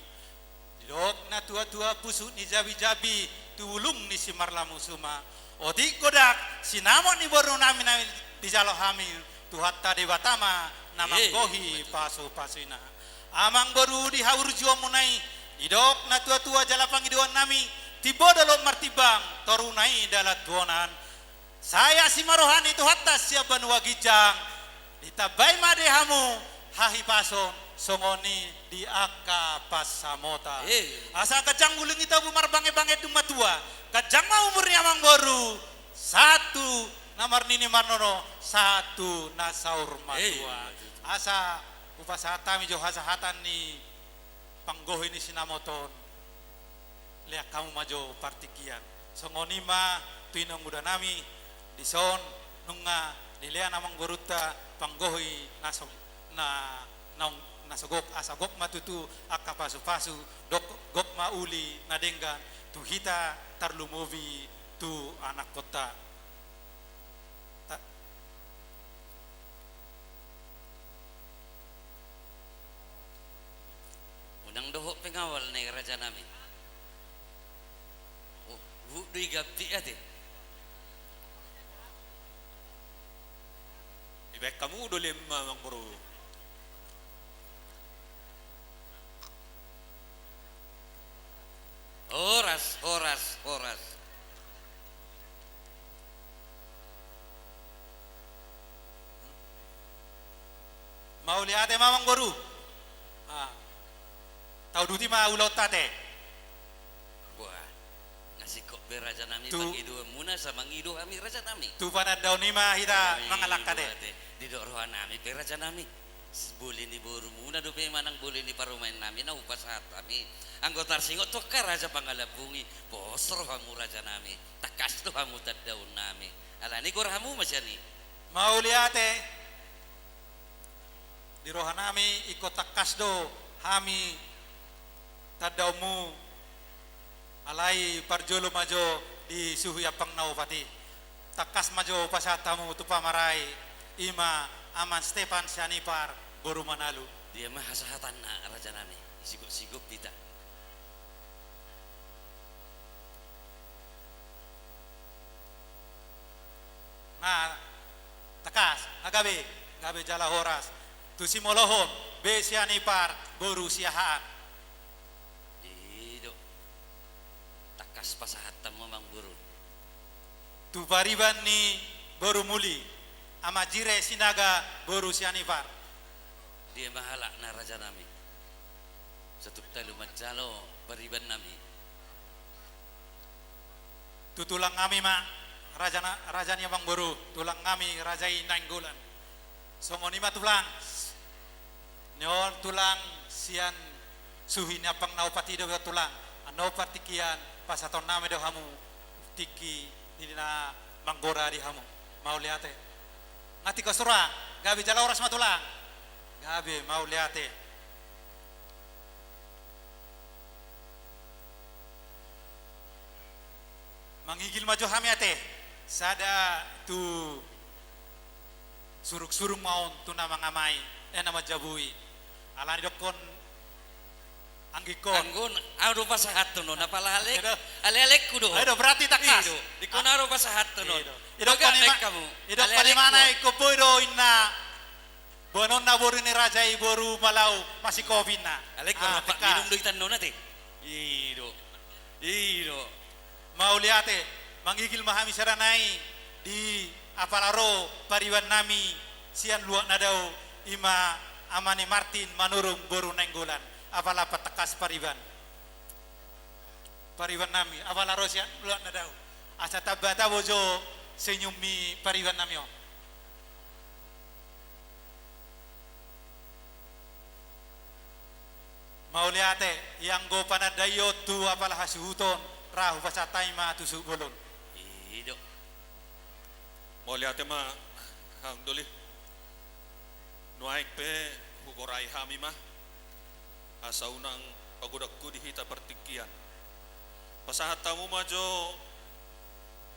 Didok na tua-tua, pusuk ni jabi-jabi tu bulung ni simarlamusuma. Otik godang sinamot ni boru nami na dijalo hami, Tuhanta Debata ma na manggohi pasu-pasuna. Amangboru, di haurjuonmuna i, didok na tua-tua jala pangidoan nami, timbo dolok martimbang, toruna i dalan tu onan. Sai asi ma roha ni Tuhanta sian banua ginjang, ditambai ma di hamu hahipason songon i di angka pansamotan. Eh. Asa ganjang bulung ni tobu, marbange-bange dung matua, ganjang ma umur ni amangboru, sahat tu na marnini marnono, sahat tu na saur matua. Eh, ima tutu. Asa hupasahat hami jo hasahatan ni panggohi ni sinamot on. Lean hamu ma jo partingkian. Songon i ma tu inongguda nami, dison nunga dilean amangborunta panggohi na so, na, na, na so gok, asa gok ma tutu angka pasu-pasu, dok, gok ma uli na denggan tu hita, tarlumobi tu anakkonta. Ta- Unang dohot pengawal na i, raja nami. Oh, huhut do i gampik ate. Dibaen hamu do lem, amangboru. Horas, horas, horas. Mauliate ma, amangboru. Ah. Tauduti ma ulaonta ate. Buah. Nga singkop be, raja nami, tu- pangidoanmuna, asa mangido hami, raja nami. Tu panandaon i ma hita mangalangka ate. Didok roha nami pe, raja nami. Boli ni borumuna dope manang boli ni parumaen nami na hupasahat hami. Anggo tarsingot tu angka raja pangalambung i, pos rohamu, raja nami. Tangkas do hamu tandaon nami. Alani i goar hamu ma sian i. Mauliate. Di roha nami ingkon tangkas do hami tandaonmu. Alai parjolo ma jo di suhi ampang na opat i. Tangkas ma jo pasahat hamu tu pamarai, i ma Aman Stefan Sianipar, boru Manalu. Dia ma hasahatanna, rajanami, sigop-sigop hita. Nga tangkas, nga gabe, gabe jala horas. Tu simolohon, be Sianipar boru Siahaan. I do. Tangkas pasahatanmu, amangboru. Tu pariban ni boru Muli, Ama Jire Sinaga boru Sianipar. Dia ma halakna, rajanami. Satuk talu manjalo paribannami. Tu tulangnami ma, raja na, raja ni amangboru, tulangnami raja i Nainggolan. Songon i ma tulang. Ni on tulang, sian suhi ni ampang na opat i do tulang. Annon partingkian pasahatonnami do hamu tingki ni na manggora di hamu. Mauliate. Nga tingki on, gabe jala horas ma tulang. Gabe, mauliate. Manggigil ma jo hami ate, sada tu surung-surung ma on tu na mangamai, eh, na manjabui. Alani dokkon anggingkon. Anggo ahu do pasahathon on, apala alek, ale-alekku do. Ayo do, berarti tangkas. I do, ingkon ahu do pasahathon on. I do. I do. Bagak pali ma-, naik kamu. I do pali ma-, ale-alekku. Ingkon boi do inna boanonna boru ni raja i boru Malau, masikopi inna. Alek, ah, tangkas. Minum do hita annon ate. I do. I do. Mauliate, manggigil ma hami sada nai di apala ro paribannami sian luat na dao, i ma Ama ni Martin Manurung boru Nainggolan. Apala patangkas pariban. Paribannami, apala ro sian luat na dao. Asa tamba tabo jo senyum ni paribannami on. Mauliate, ianggo panandaion tu apala hasuhuton, ra hupasahat hami ma tu suhut bolon. I do. Mauliate ma, Amang Doli. Nuaeng pe hugorai hami ma asa unang pagodanghu di hita partingkian. Pasahat hamu ma jo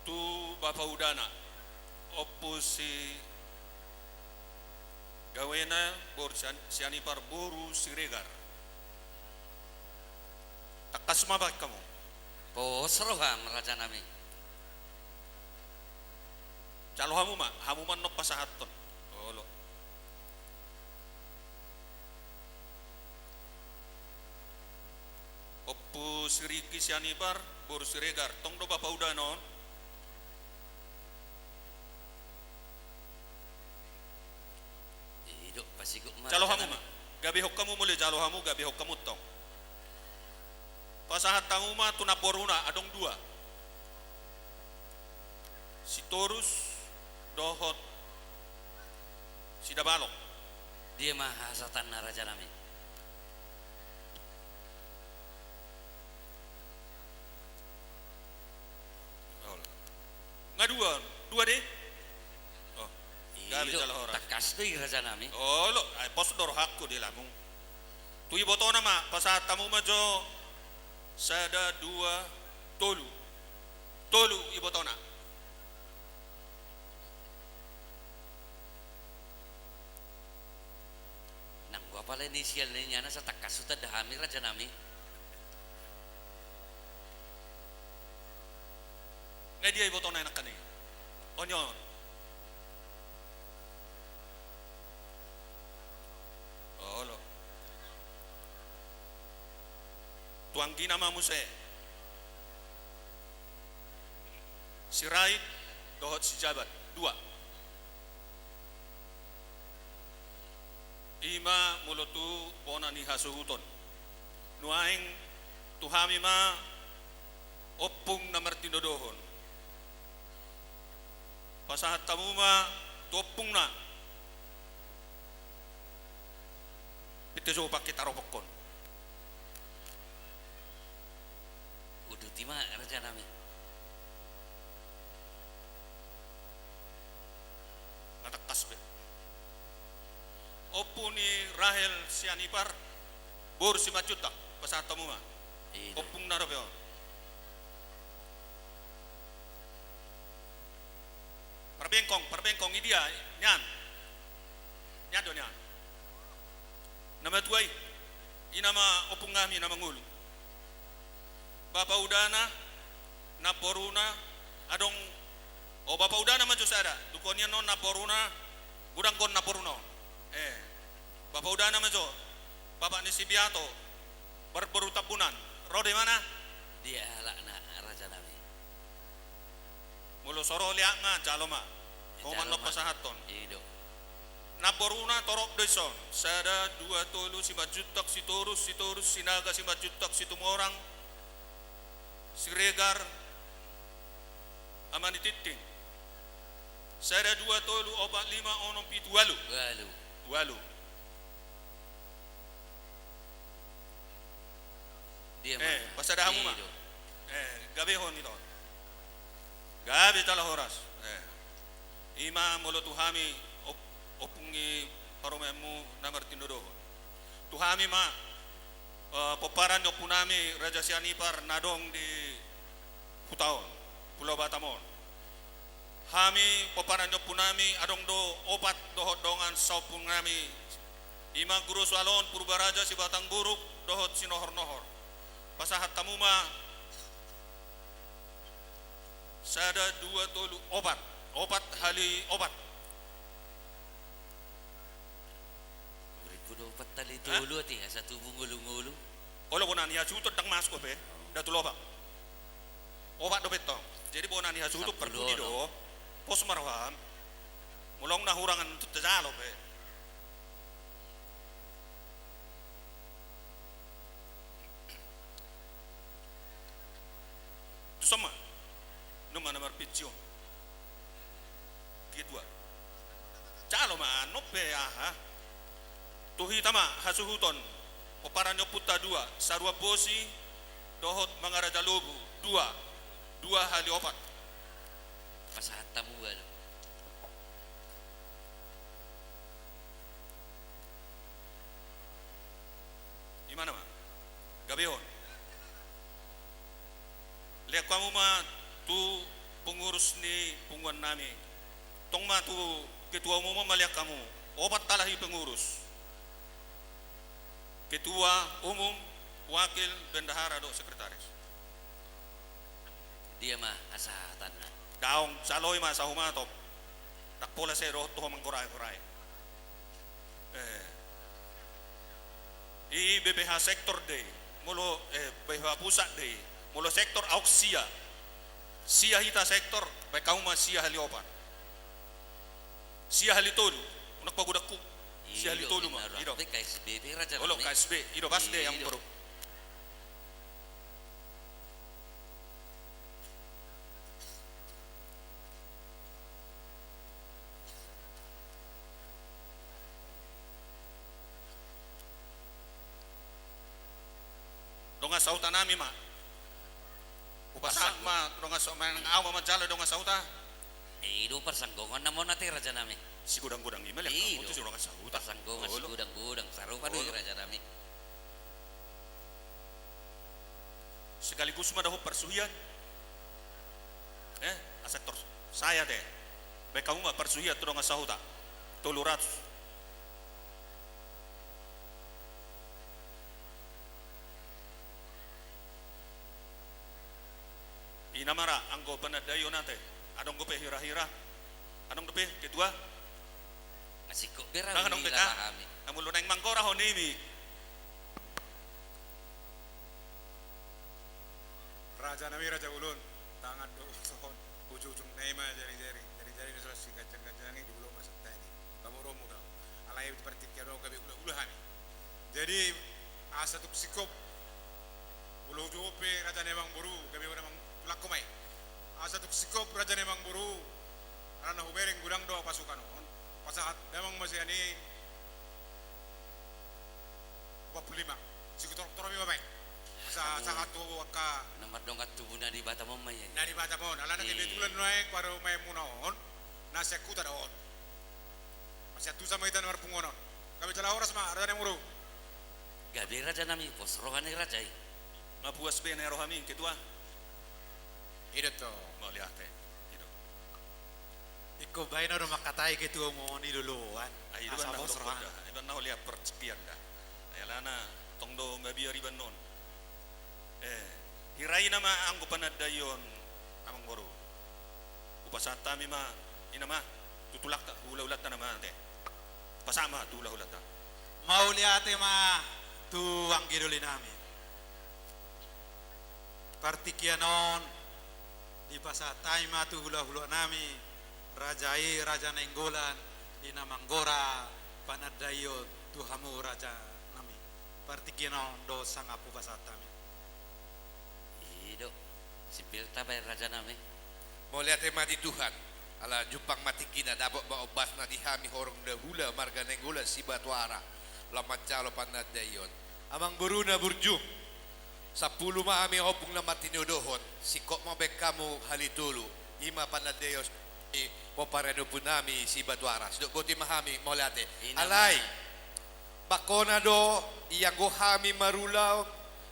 tu bapaudana, Ompu Sigawena boru Sian-, Sianipar boru Siregar. Tangkas ma bahen hamu. Pos roham, rajanami. Jalo hamu ma, hamu ma annon pasahathon. Olo. Ompu Siriki Sianipar boru Siregar, tong do bapaudana on? I do, pasigop ma. Jalo hamu ma. Gabehon hamu molo jalo hamu, gabehon hamu tong. Pasahat hamu ma tu namboruna, adong dua. Sitorus dohot Sidabalok. Dia ma hasahatanna, rajanami? Olo. Nga dua, dua de? Oh. I do, gabe jala horas. Tangkas do i, rajanami. Olo, ai pos do rohangku di lamung. Tu ibotona ma, pasahat hamu ma jo sada, dua, tolu. Tolu ibotona. Nanggo apala ni sial ni nian asa tangkas hutanda hami, rajanami? Nga dia ibotona nangkaning? On i on. Olo. Tu anggina ma muse. Sirait dohot Sijabat, dua. I ma molo tu bona ni hasuhuton. Nuaeng tu hami ma ompung na martinodohon. Pasahat hamu ma tu ompungna. Pite jo pake taropokkon. Uduti ma, rajanami. Nga tangkas be. Ompu ni Rahel Sianipar boru Simanjuntak, pasahat hamu ma. I do. Ompungna dope on. Parbengkong, parbengkong, idia nian? Nian do nian. Na matua i, i nama ompung nami na mangolu. Bapa udana, namboruna, adong, o, bapa udana ma jo sada, dungkon i annon namboruna, godang do namboruna on. Eh, bapa udana ma jo, bapa ni si Biato, marboru Tambunan, ro do imana? Dia halak na raja nami. Molo so ro liat ma, jalo ma. Ho ma annon pasahathon. I do. Namboruna torop do dison. Sada, dua, tolu, Simanjuntak, Sitorus, Sitorus, Sinaga, Simanjuntak, Situmorang, Siregar, Ama ni Tintin. Sada, dua, tolu, opat, lima, onom, pitu, ualu. Ualu. Ualu. Dia ma. Eh, pasada hamu ma. I do. Eh, gabe hon ito. Gabe jala horas. Eh. I ma molo tu hami op-, ompung ni parumaenmu na martindodohon. Tu hami ma, eh, pomparan ni ompunami Raja Sianipar na adong di huta on, Pulau Batam on. Hami, pomparan ni ompunami, adong do opat dohot dongan saompungnami. I ma Guru Sualon, Purbaraja, Sibatang Buruk, dohot Sinohor-nohor. Pasahat hamu ma sada, dua, tolu, opat. Opat hali opat. Urippu do opat hali tolu ate, asa tubu ngolu-ngolu. Olo bona ni hasuhuton ndang masuk dope, da tu lobang. Opat dope tong. Jadi bona ni hasuhuton parpudi do. Pos ma roham. Molo na hurangan tu tajalo pe. Tuson ma. Nunga na marpinci on. Ketua. Jalo ma, nope aha. Tu hita ma hasuhuton. Pomparan ni ompunta dua, Saruan Bosi dohot Mangaraja Lobu, dua. Dua hali opat. Pasahat hamu ba do. I ma nama. Gabe hon. Lean hamu ma tu pengurus ni punguan nami. Tong ma tu ketua umum ma lean hamu. Opat halak i pengurus. Ketua umum, wakil, bendahara dohot sekretaris. Dia ma asa tanna. Daong, saloi ma asa humatop. Ndang pola sai dohot tu ho manggorai-gorai. Eh. I B P H sektor do i. Molo, eh, B P H pusat do i. Molo sektor auk sia. Sia hita sektor, baen hamu ma sia hali opat. Sia hali tolu. Unang pagodangku. Sia hali tolu ma. I do. K S B B raja. Olo, K S B. I do pas do i, amang boru. Dongan sahuta nami ma. Hupasahat ma dongan sahuta, manang ahu ma manjalo dongan sahuta. I do parsanggongan nama on ate raja nami. Sigodang-godang i ma lean hamu tu dongan sahuta. Parsanggongan, sigodang-godang, sarupa do i raja nami. Sekaligus ma dohot parsuhian. Eh, asa tor saya te. Baen hamu ma parsuhian tu dongan sahuta. Tolu ratus. I nama ra anggo panandaion ate. Adong dope hira-hira. Adong dope ketua. Nga singkop be ra. Ndang adong be ka. Na molo naeng manggora ho nimi. Raja nami, raja bolon, tangan do songon ujung-ujung na i ma jari-jari, jari-jari na solahi ganjang-ganjang i di Pulo Marsantahi. Pamoruonmu do. Alai di partingkian on gabe hula-hula hami. Jadi asa tung singkop, molo hujohon pe raja ni amang boru, gabe amang tulangku ma i. Asa tung singkop raja ni amang boru, alana hubereng godang do pasukan on. Pasahat damang ma sian i. Opat pulu lima. Sihutorop-torop i ma baen. Asa sahat tu angka na mardongan tubu na di Batam on ma i. Na di Batam on. Alana kebetulan nuaeng parumaenmuna on na sian huta do on. Masiantusan ma hita na marpunguan on. Gabe jala horas ma raja ni amang boru. Gabe raja nami, pos roha ni raja i. Nga puas be na rohami ketua. I do tong. Mauliate. I do. Ingkon baen na do mangkatai ketua umum on i loloan. Ai, asa pos roha. Iba na ho liat persekian da. Alana tong do mabiar ibanon. Eh, hira i nama anggo panandaion, amangboru. Hupasahat hami ma, i nama, tu tulangta, hulahulanta nama ate. Pasahat ma tu hulahulanta. Mauliate ma tu anggi doli nami. Partingkian on dipasahat hami ma tu hulahula nami, raja i, Raja Nainggolan, di na manggora panandaion tu hamu raja nami. Partingkian on do sangap hupasahat hami. I do, simpel tabaen raja nami. Mauliate ma di Tuhan, ala jumpang ma tingkina dapot ma ombasna di hami horong dahula marga Nainggolan Sibatuara, laho manjalo panandaion. Amangboru na burju, sampulu ma hami ompung na martinodohon, singkop ma baen hamu hali tolu, i ma panandaion ni pomparan ni ompu nami Sibatuara. Sidok boti ma hami, mauliate. I nama. Alai, bangkona do, ianggo hami marulaon,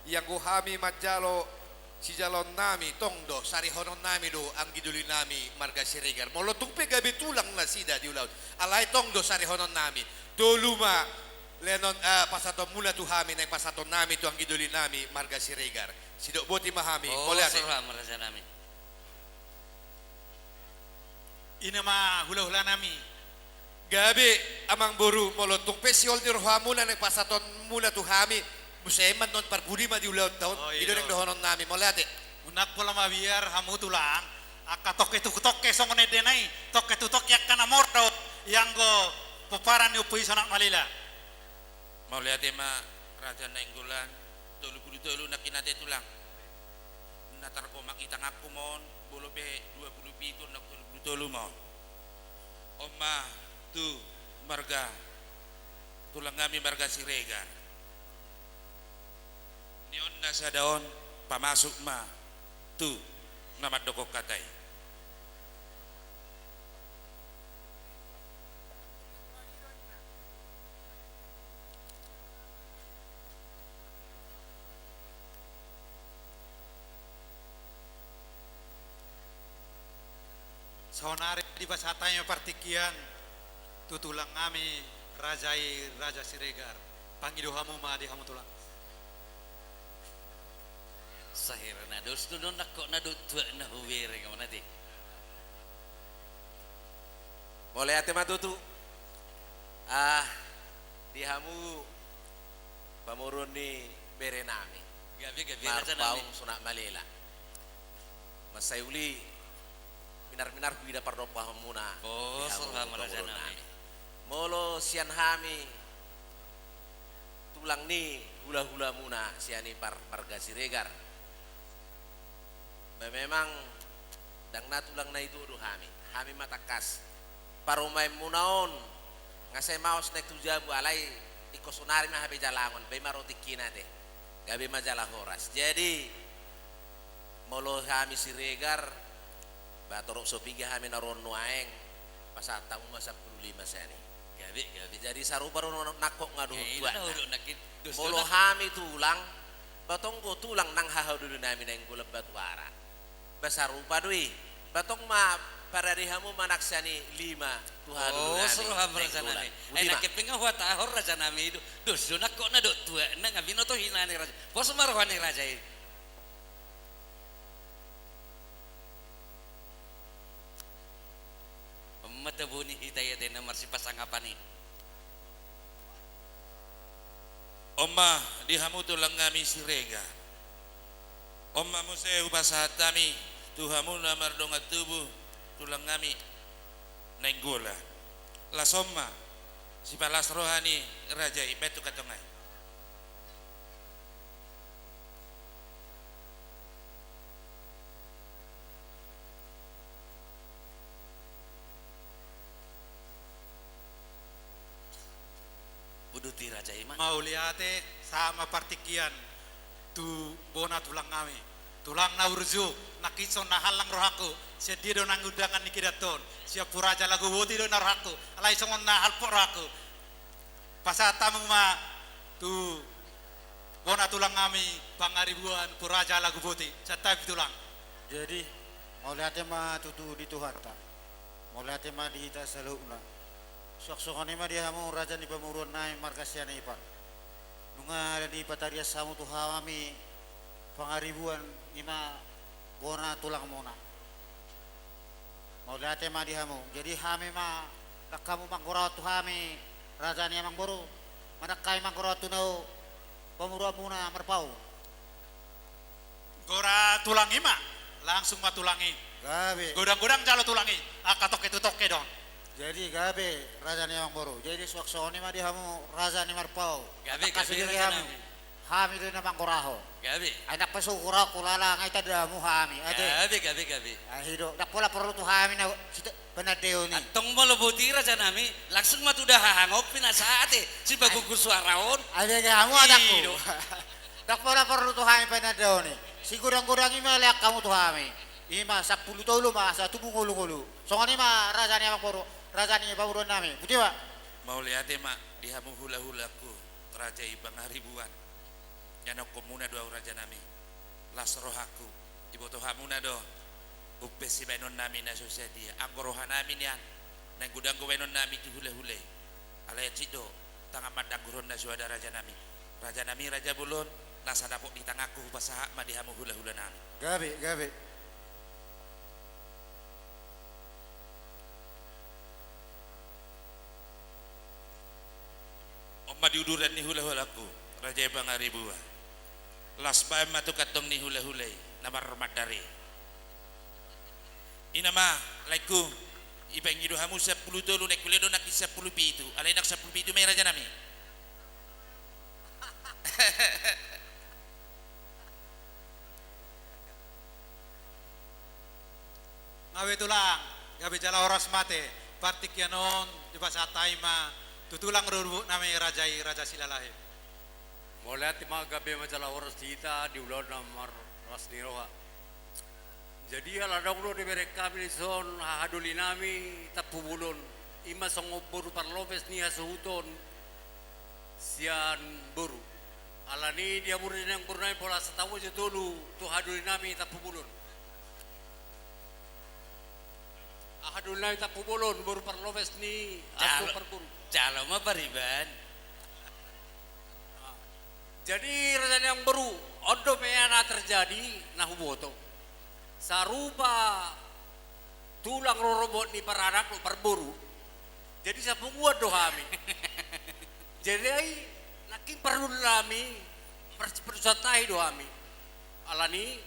ianggo hami manjalo sijaloon nami, tong do sarihonon nami do anggi doli nami marga Siregar. Molo tung pe gabe tulang nasida di ulaon, alai tong do sarihonon nami. Tolu ma lehonon, eh, pasahaton muna tu hami, naeng pasahaton nami tu anggi doli nami marga Siregar. Sidok boti ma hami, oh, mauliate. Soro ma raja nami. I nama hulahula nami. Gabe, amangboru, molo tung pe sihol ni rohamuna naeng pasahaton muna tu hami, muse ma annon parpudi ma di ulaonta on. Oh, i do, i do naeng dohonon nami, mauliate. Unang pola mabiar hamu tulang, angka tongke tu tongke songon endena i, tongke tu tongke angka na mardot, ianggo pomparan ni Ompu i Sonak Malila. Mauliate ma Raja Nainggolan, tolu pulu tolu nangkin ate tulang. Na targomak di tanganku ma on, molo pe dua pulu pitu, na tolu pulu tolu ma on. On ma tu marga, tulang nami marga Siregar. Ni on na sada on, pamasuk ma tu na mandok hata i. Saonari dipasahat hami ma partingkian tu tulang nami raja i, Raja Siregar. Pangido hamu ma di hamu tulang. Sahira na dos do nangkok na do tuak na hubereng ma ate. Mauliate ma tutu. Ah, di hamu pamoruon ni bere nami. Gabe, gabe, raja nami. Marpaung Sonak Malila. Mansai uli minar-minar huida pardompaon muna. Oh, di hamu soro ma raja pamoruon nami. Molo sian hami tulang ni hulahula muna sian i par-, marga Siregar. Ba memang ndang na tulang na ito do hami. Hami ma tangkas. Parumaen muna on nga sai maos naeng tu jabu, alai ingkon sonari ma hape jalangon, ba i ma ro tingkina ate. Gabe ma jala horas. Jadi molo hami Siregar, ba torop so piga hami na ro on nuaeng, pasahat hamu ma sampulu lima sian i. Gabe, gabe. Jadi sarupa do nangkok nga dohot tuakna. Molo hami tulang, ba tong do tulang nang haha doli nami Nainggolan Batuara. Ba sarupa do i. Ba tong ma parade hamu manang sian i lima tu haha doli nami Nainggolan. Boti ma. Ai nangkin pe nga huhatahon raja nami i do. Dos do nangkok na dohot tuakna, nga binoto hina ni raja. Pos ma roha ni raja i. On ma tabo ni hita i ate na marsipasangapan i. On ma di hamu tulang nami Siregar. On ma muse hupasahat hami tu hamu na mardongan tubu tulang nami Nainggolan. Las on ma sipalas roha ni raja i, baen tu kantong i. Uduti raja i ma. Mauliate, sahat ma partingkian tu bona tulang nami. Tulang na burju, nangkin songon na hallang rohangku. Sian dia do nang undangan ni kedaton? Sian Ompu Raja Laguboti do na rohangku. Alai songon na halpok rohangku. Pasahat hamu ma tu bona tulang nami Pangaribuan, Ompu Raja Laguboti. Santabi tulang. Jadi, mauliate ma tutu di Tuhanta. Mauliate ma di hita saluhutna. Suang songon i ma di hamu raja ni pamoruon nami marga Sianipar. Nunga dipatarias hamu tu hami Pangaribuan, i ma bona tulangmuna. Mauliate ma di hamu. Jadi hami ma, ndang hamu manggorahon tu hami, raja ni amangboru, manang hami manggorahon tu na pamoruonmuna marpaung? Gora tulang i ma, langsung ma tulang i. Gabe. Godang-godang jalo tulang i, angka tongke tu tongke do on. Jadi gabe, raja ni amangboru. Jadi suang songon i ma di hamu, raja ni marpaung. Gabe, gabe, raja ni amangboru. Hami do na manggorahon. Gabe. Ai ndang pe so hugorahon hulala, nga i tanda hamu hami, ate. Gabe, gabe, gabe. Ai i do, ndang pola porlu tu hami na sita-, panandaon i. Antong molo boti raja nami, langsung ma tu dahahang on pinasa, ate. Sibagugu suara on. Ai, ai, gabe hamu adakku. I do. Ndang pola porlu tu hami panandaon i. Sigodang-godang i ma lean hamu tu hami. I ma sampulu tolu ma asa tubu ngolu-ngolu. Songon i ma raja ni amangboru, raja ni pamoruon nami. Boti ma. Mauliate ma di hamu hula-hulangku, raja i Pangaribuan. Ianonhonmuna do ahu raja nami. Las rohangku, diboto hamuna do. Umpehe sibaenon nami na so sadia. Anggo roha nami nian, naeng godang do baenon nami tu hula-hula i. Alai hansit do tangan mandanggur on na so ada raja nami. Raja nami, raja bolon, nasa dapot di tanganku hupasahat ma di hamu hula-hula nami. Gabe, gabe. On ma di uduran ni hula-hulangku, raja i Pangaribuan. Las baen ma tu kantong ni hula-hula i, na marmandar i. I ma, laengku, dipangido hamu sampulu tolu, naeng hulehon do nangkin sampulu pitu, alai ndang sampulu pitu ma i raja nami. Gabe tulang, gabe jala horas ma ate, partingkian on dipasahat hami ma tu tulang rorobot nami raja i, Raja Silalahi. Mauliate ma, gabe ma jala horas hita di ulaon na marlas ni roha. Jadi ala adong do dibereng hami dison hahadoli nami Tampubolon, i ma songon boru parlopes ni hasuhuton sian boru. Alani i diamur ni amangboru nami pola satahu jo tolu tu hahadoli nami Tampubolon. Hahadoli nami Tampubolon, boru parlopes ni hasuhuton parboru. Jalo ma pariban. Jadi raja ni amangboru, on do pe na terjadi na huboto. Sarupa tulang rorobot ni paranak dohot parboru. Jadi sapunguan do hami. Jadi ai nangkin parlu nami marsipadusan tahi do hami. Alani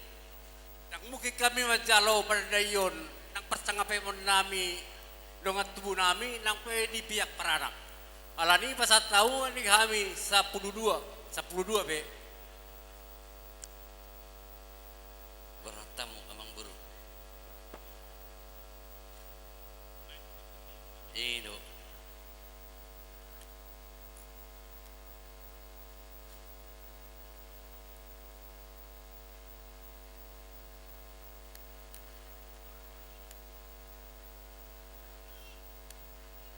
ndang mungkin hami manjalo panandaion nang parsangapon nami dongan tubu nami nang pe di pihak paranak. Alani pasahat hamu ma di hami sampulu dua, sampulu dua pe. Berat hamu amangboru. I do.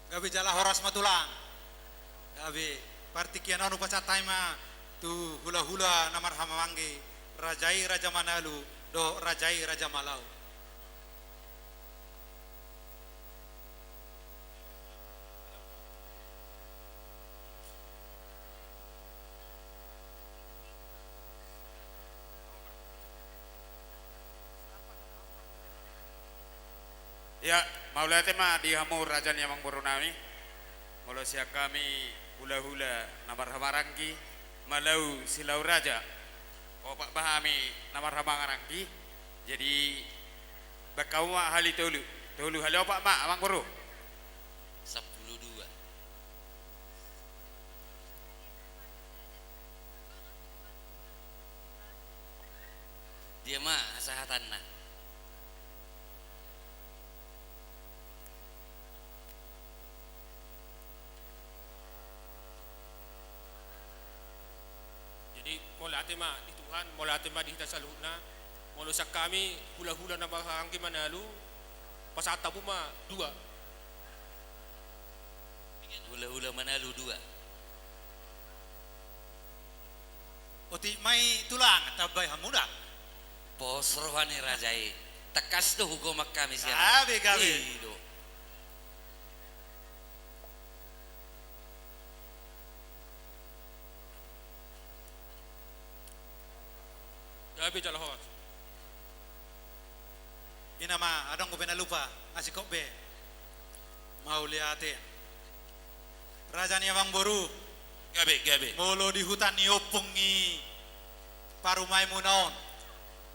Gabe jala horas ma tulang. Gabe, partingkian on hupasahat hami ma tu hula-hula na marhahamaranggi, raja i Raja Manalu dohot raja i Raja Malau. Ia, mauliate ma di hamu raja ni amangboru nami. Molo sian hami hula-hula na marhahamaranggi, Malau Silau Raja, opat ma hami na marhahamaranggi. Jadi baen hamu ma hali tolu. Tolu hali opat ma, amangboru. Sampulu dua. Dia ma hasahatanna. Jadi, mauliate ma di Tuhan, mauliate ma di hita saluhutna. Molo sian hami hula-hula na marhahamaranggi Manalu, pasahat hamu ma dua. Hula-hula Manalu dua. Otik ma i tulang, tambai hamu da. Pos roha ni raja i. Tangkas do hugoman hami sian. Gabe, gabe. I do. Gabe jala horas. Ina ma, adong dope na lupa, nga singkop be. Mauliate. Raja ni amangboru. Gabe, gabe. Molo di huta ni ompung i parumaenmuna on,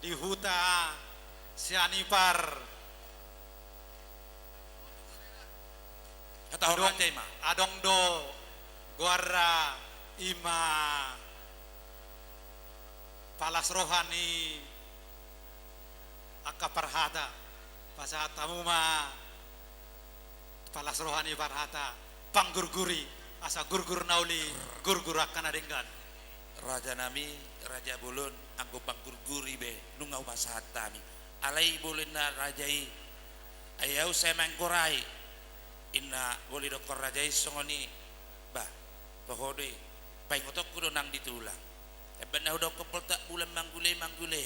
di huta Sianipar. Hata hormati ma. Adong do goarna, ima palas roha ni angka parhata. Pasahat hamu ma palas roha ni parhata, panggurguri, asa gurgur na uli, gurgur angka na denggan. Raja nami, raja bolon, anggo panggurguri be, nunga hupasahat hami. Alai bolon na raja i, ai ahu sai manggorai. Inna boli dokkon raja i songon i, bah, toho do i, paingotonku do nang di tulang. Emban na hudokkon poltak bulan manggule, manggule.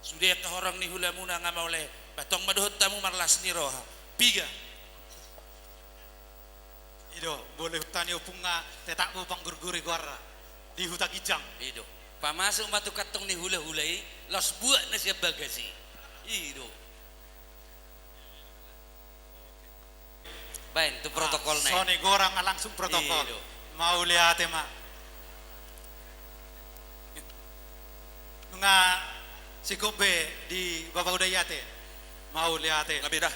Sude angka horong ni hulamuna nga mauliate, bah tong ma dohot hamu marlas ni roha. Piga. I do, molo huta ni ompung nga tetap do panggurguri goarna. Di huta ginjang. I do. Pamasuk ma tu kantong ni hulahula i, laos buat na sian bagas i. I do. Baen tu protokol na i. Songon i, goarna nga langsung protokol. I do. Mauliate ma. Nunga singkop be di Bapak Udayate. Mauliate. Gabe da.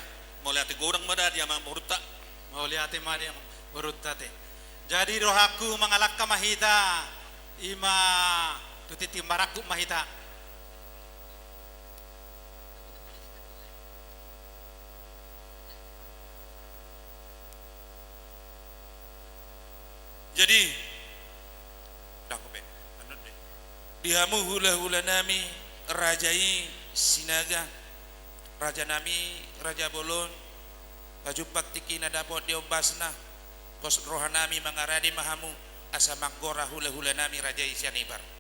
Mauliate godang ma da di amangborunta. Mauliate ma di amangborunta te. Jadi rohangku mangalangka ma hita, ima tu tintin marangkup ma hita. Jadi, dah, kope, anu deh. Di hamu hulahula nami, raja i Sinaga, raja nami, raja bolon, pajumpang tingki na dapot di ombasna, pos roha nami mangarade ma hamu, asa manggora hulahula nami raja i Sianipar.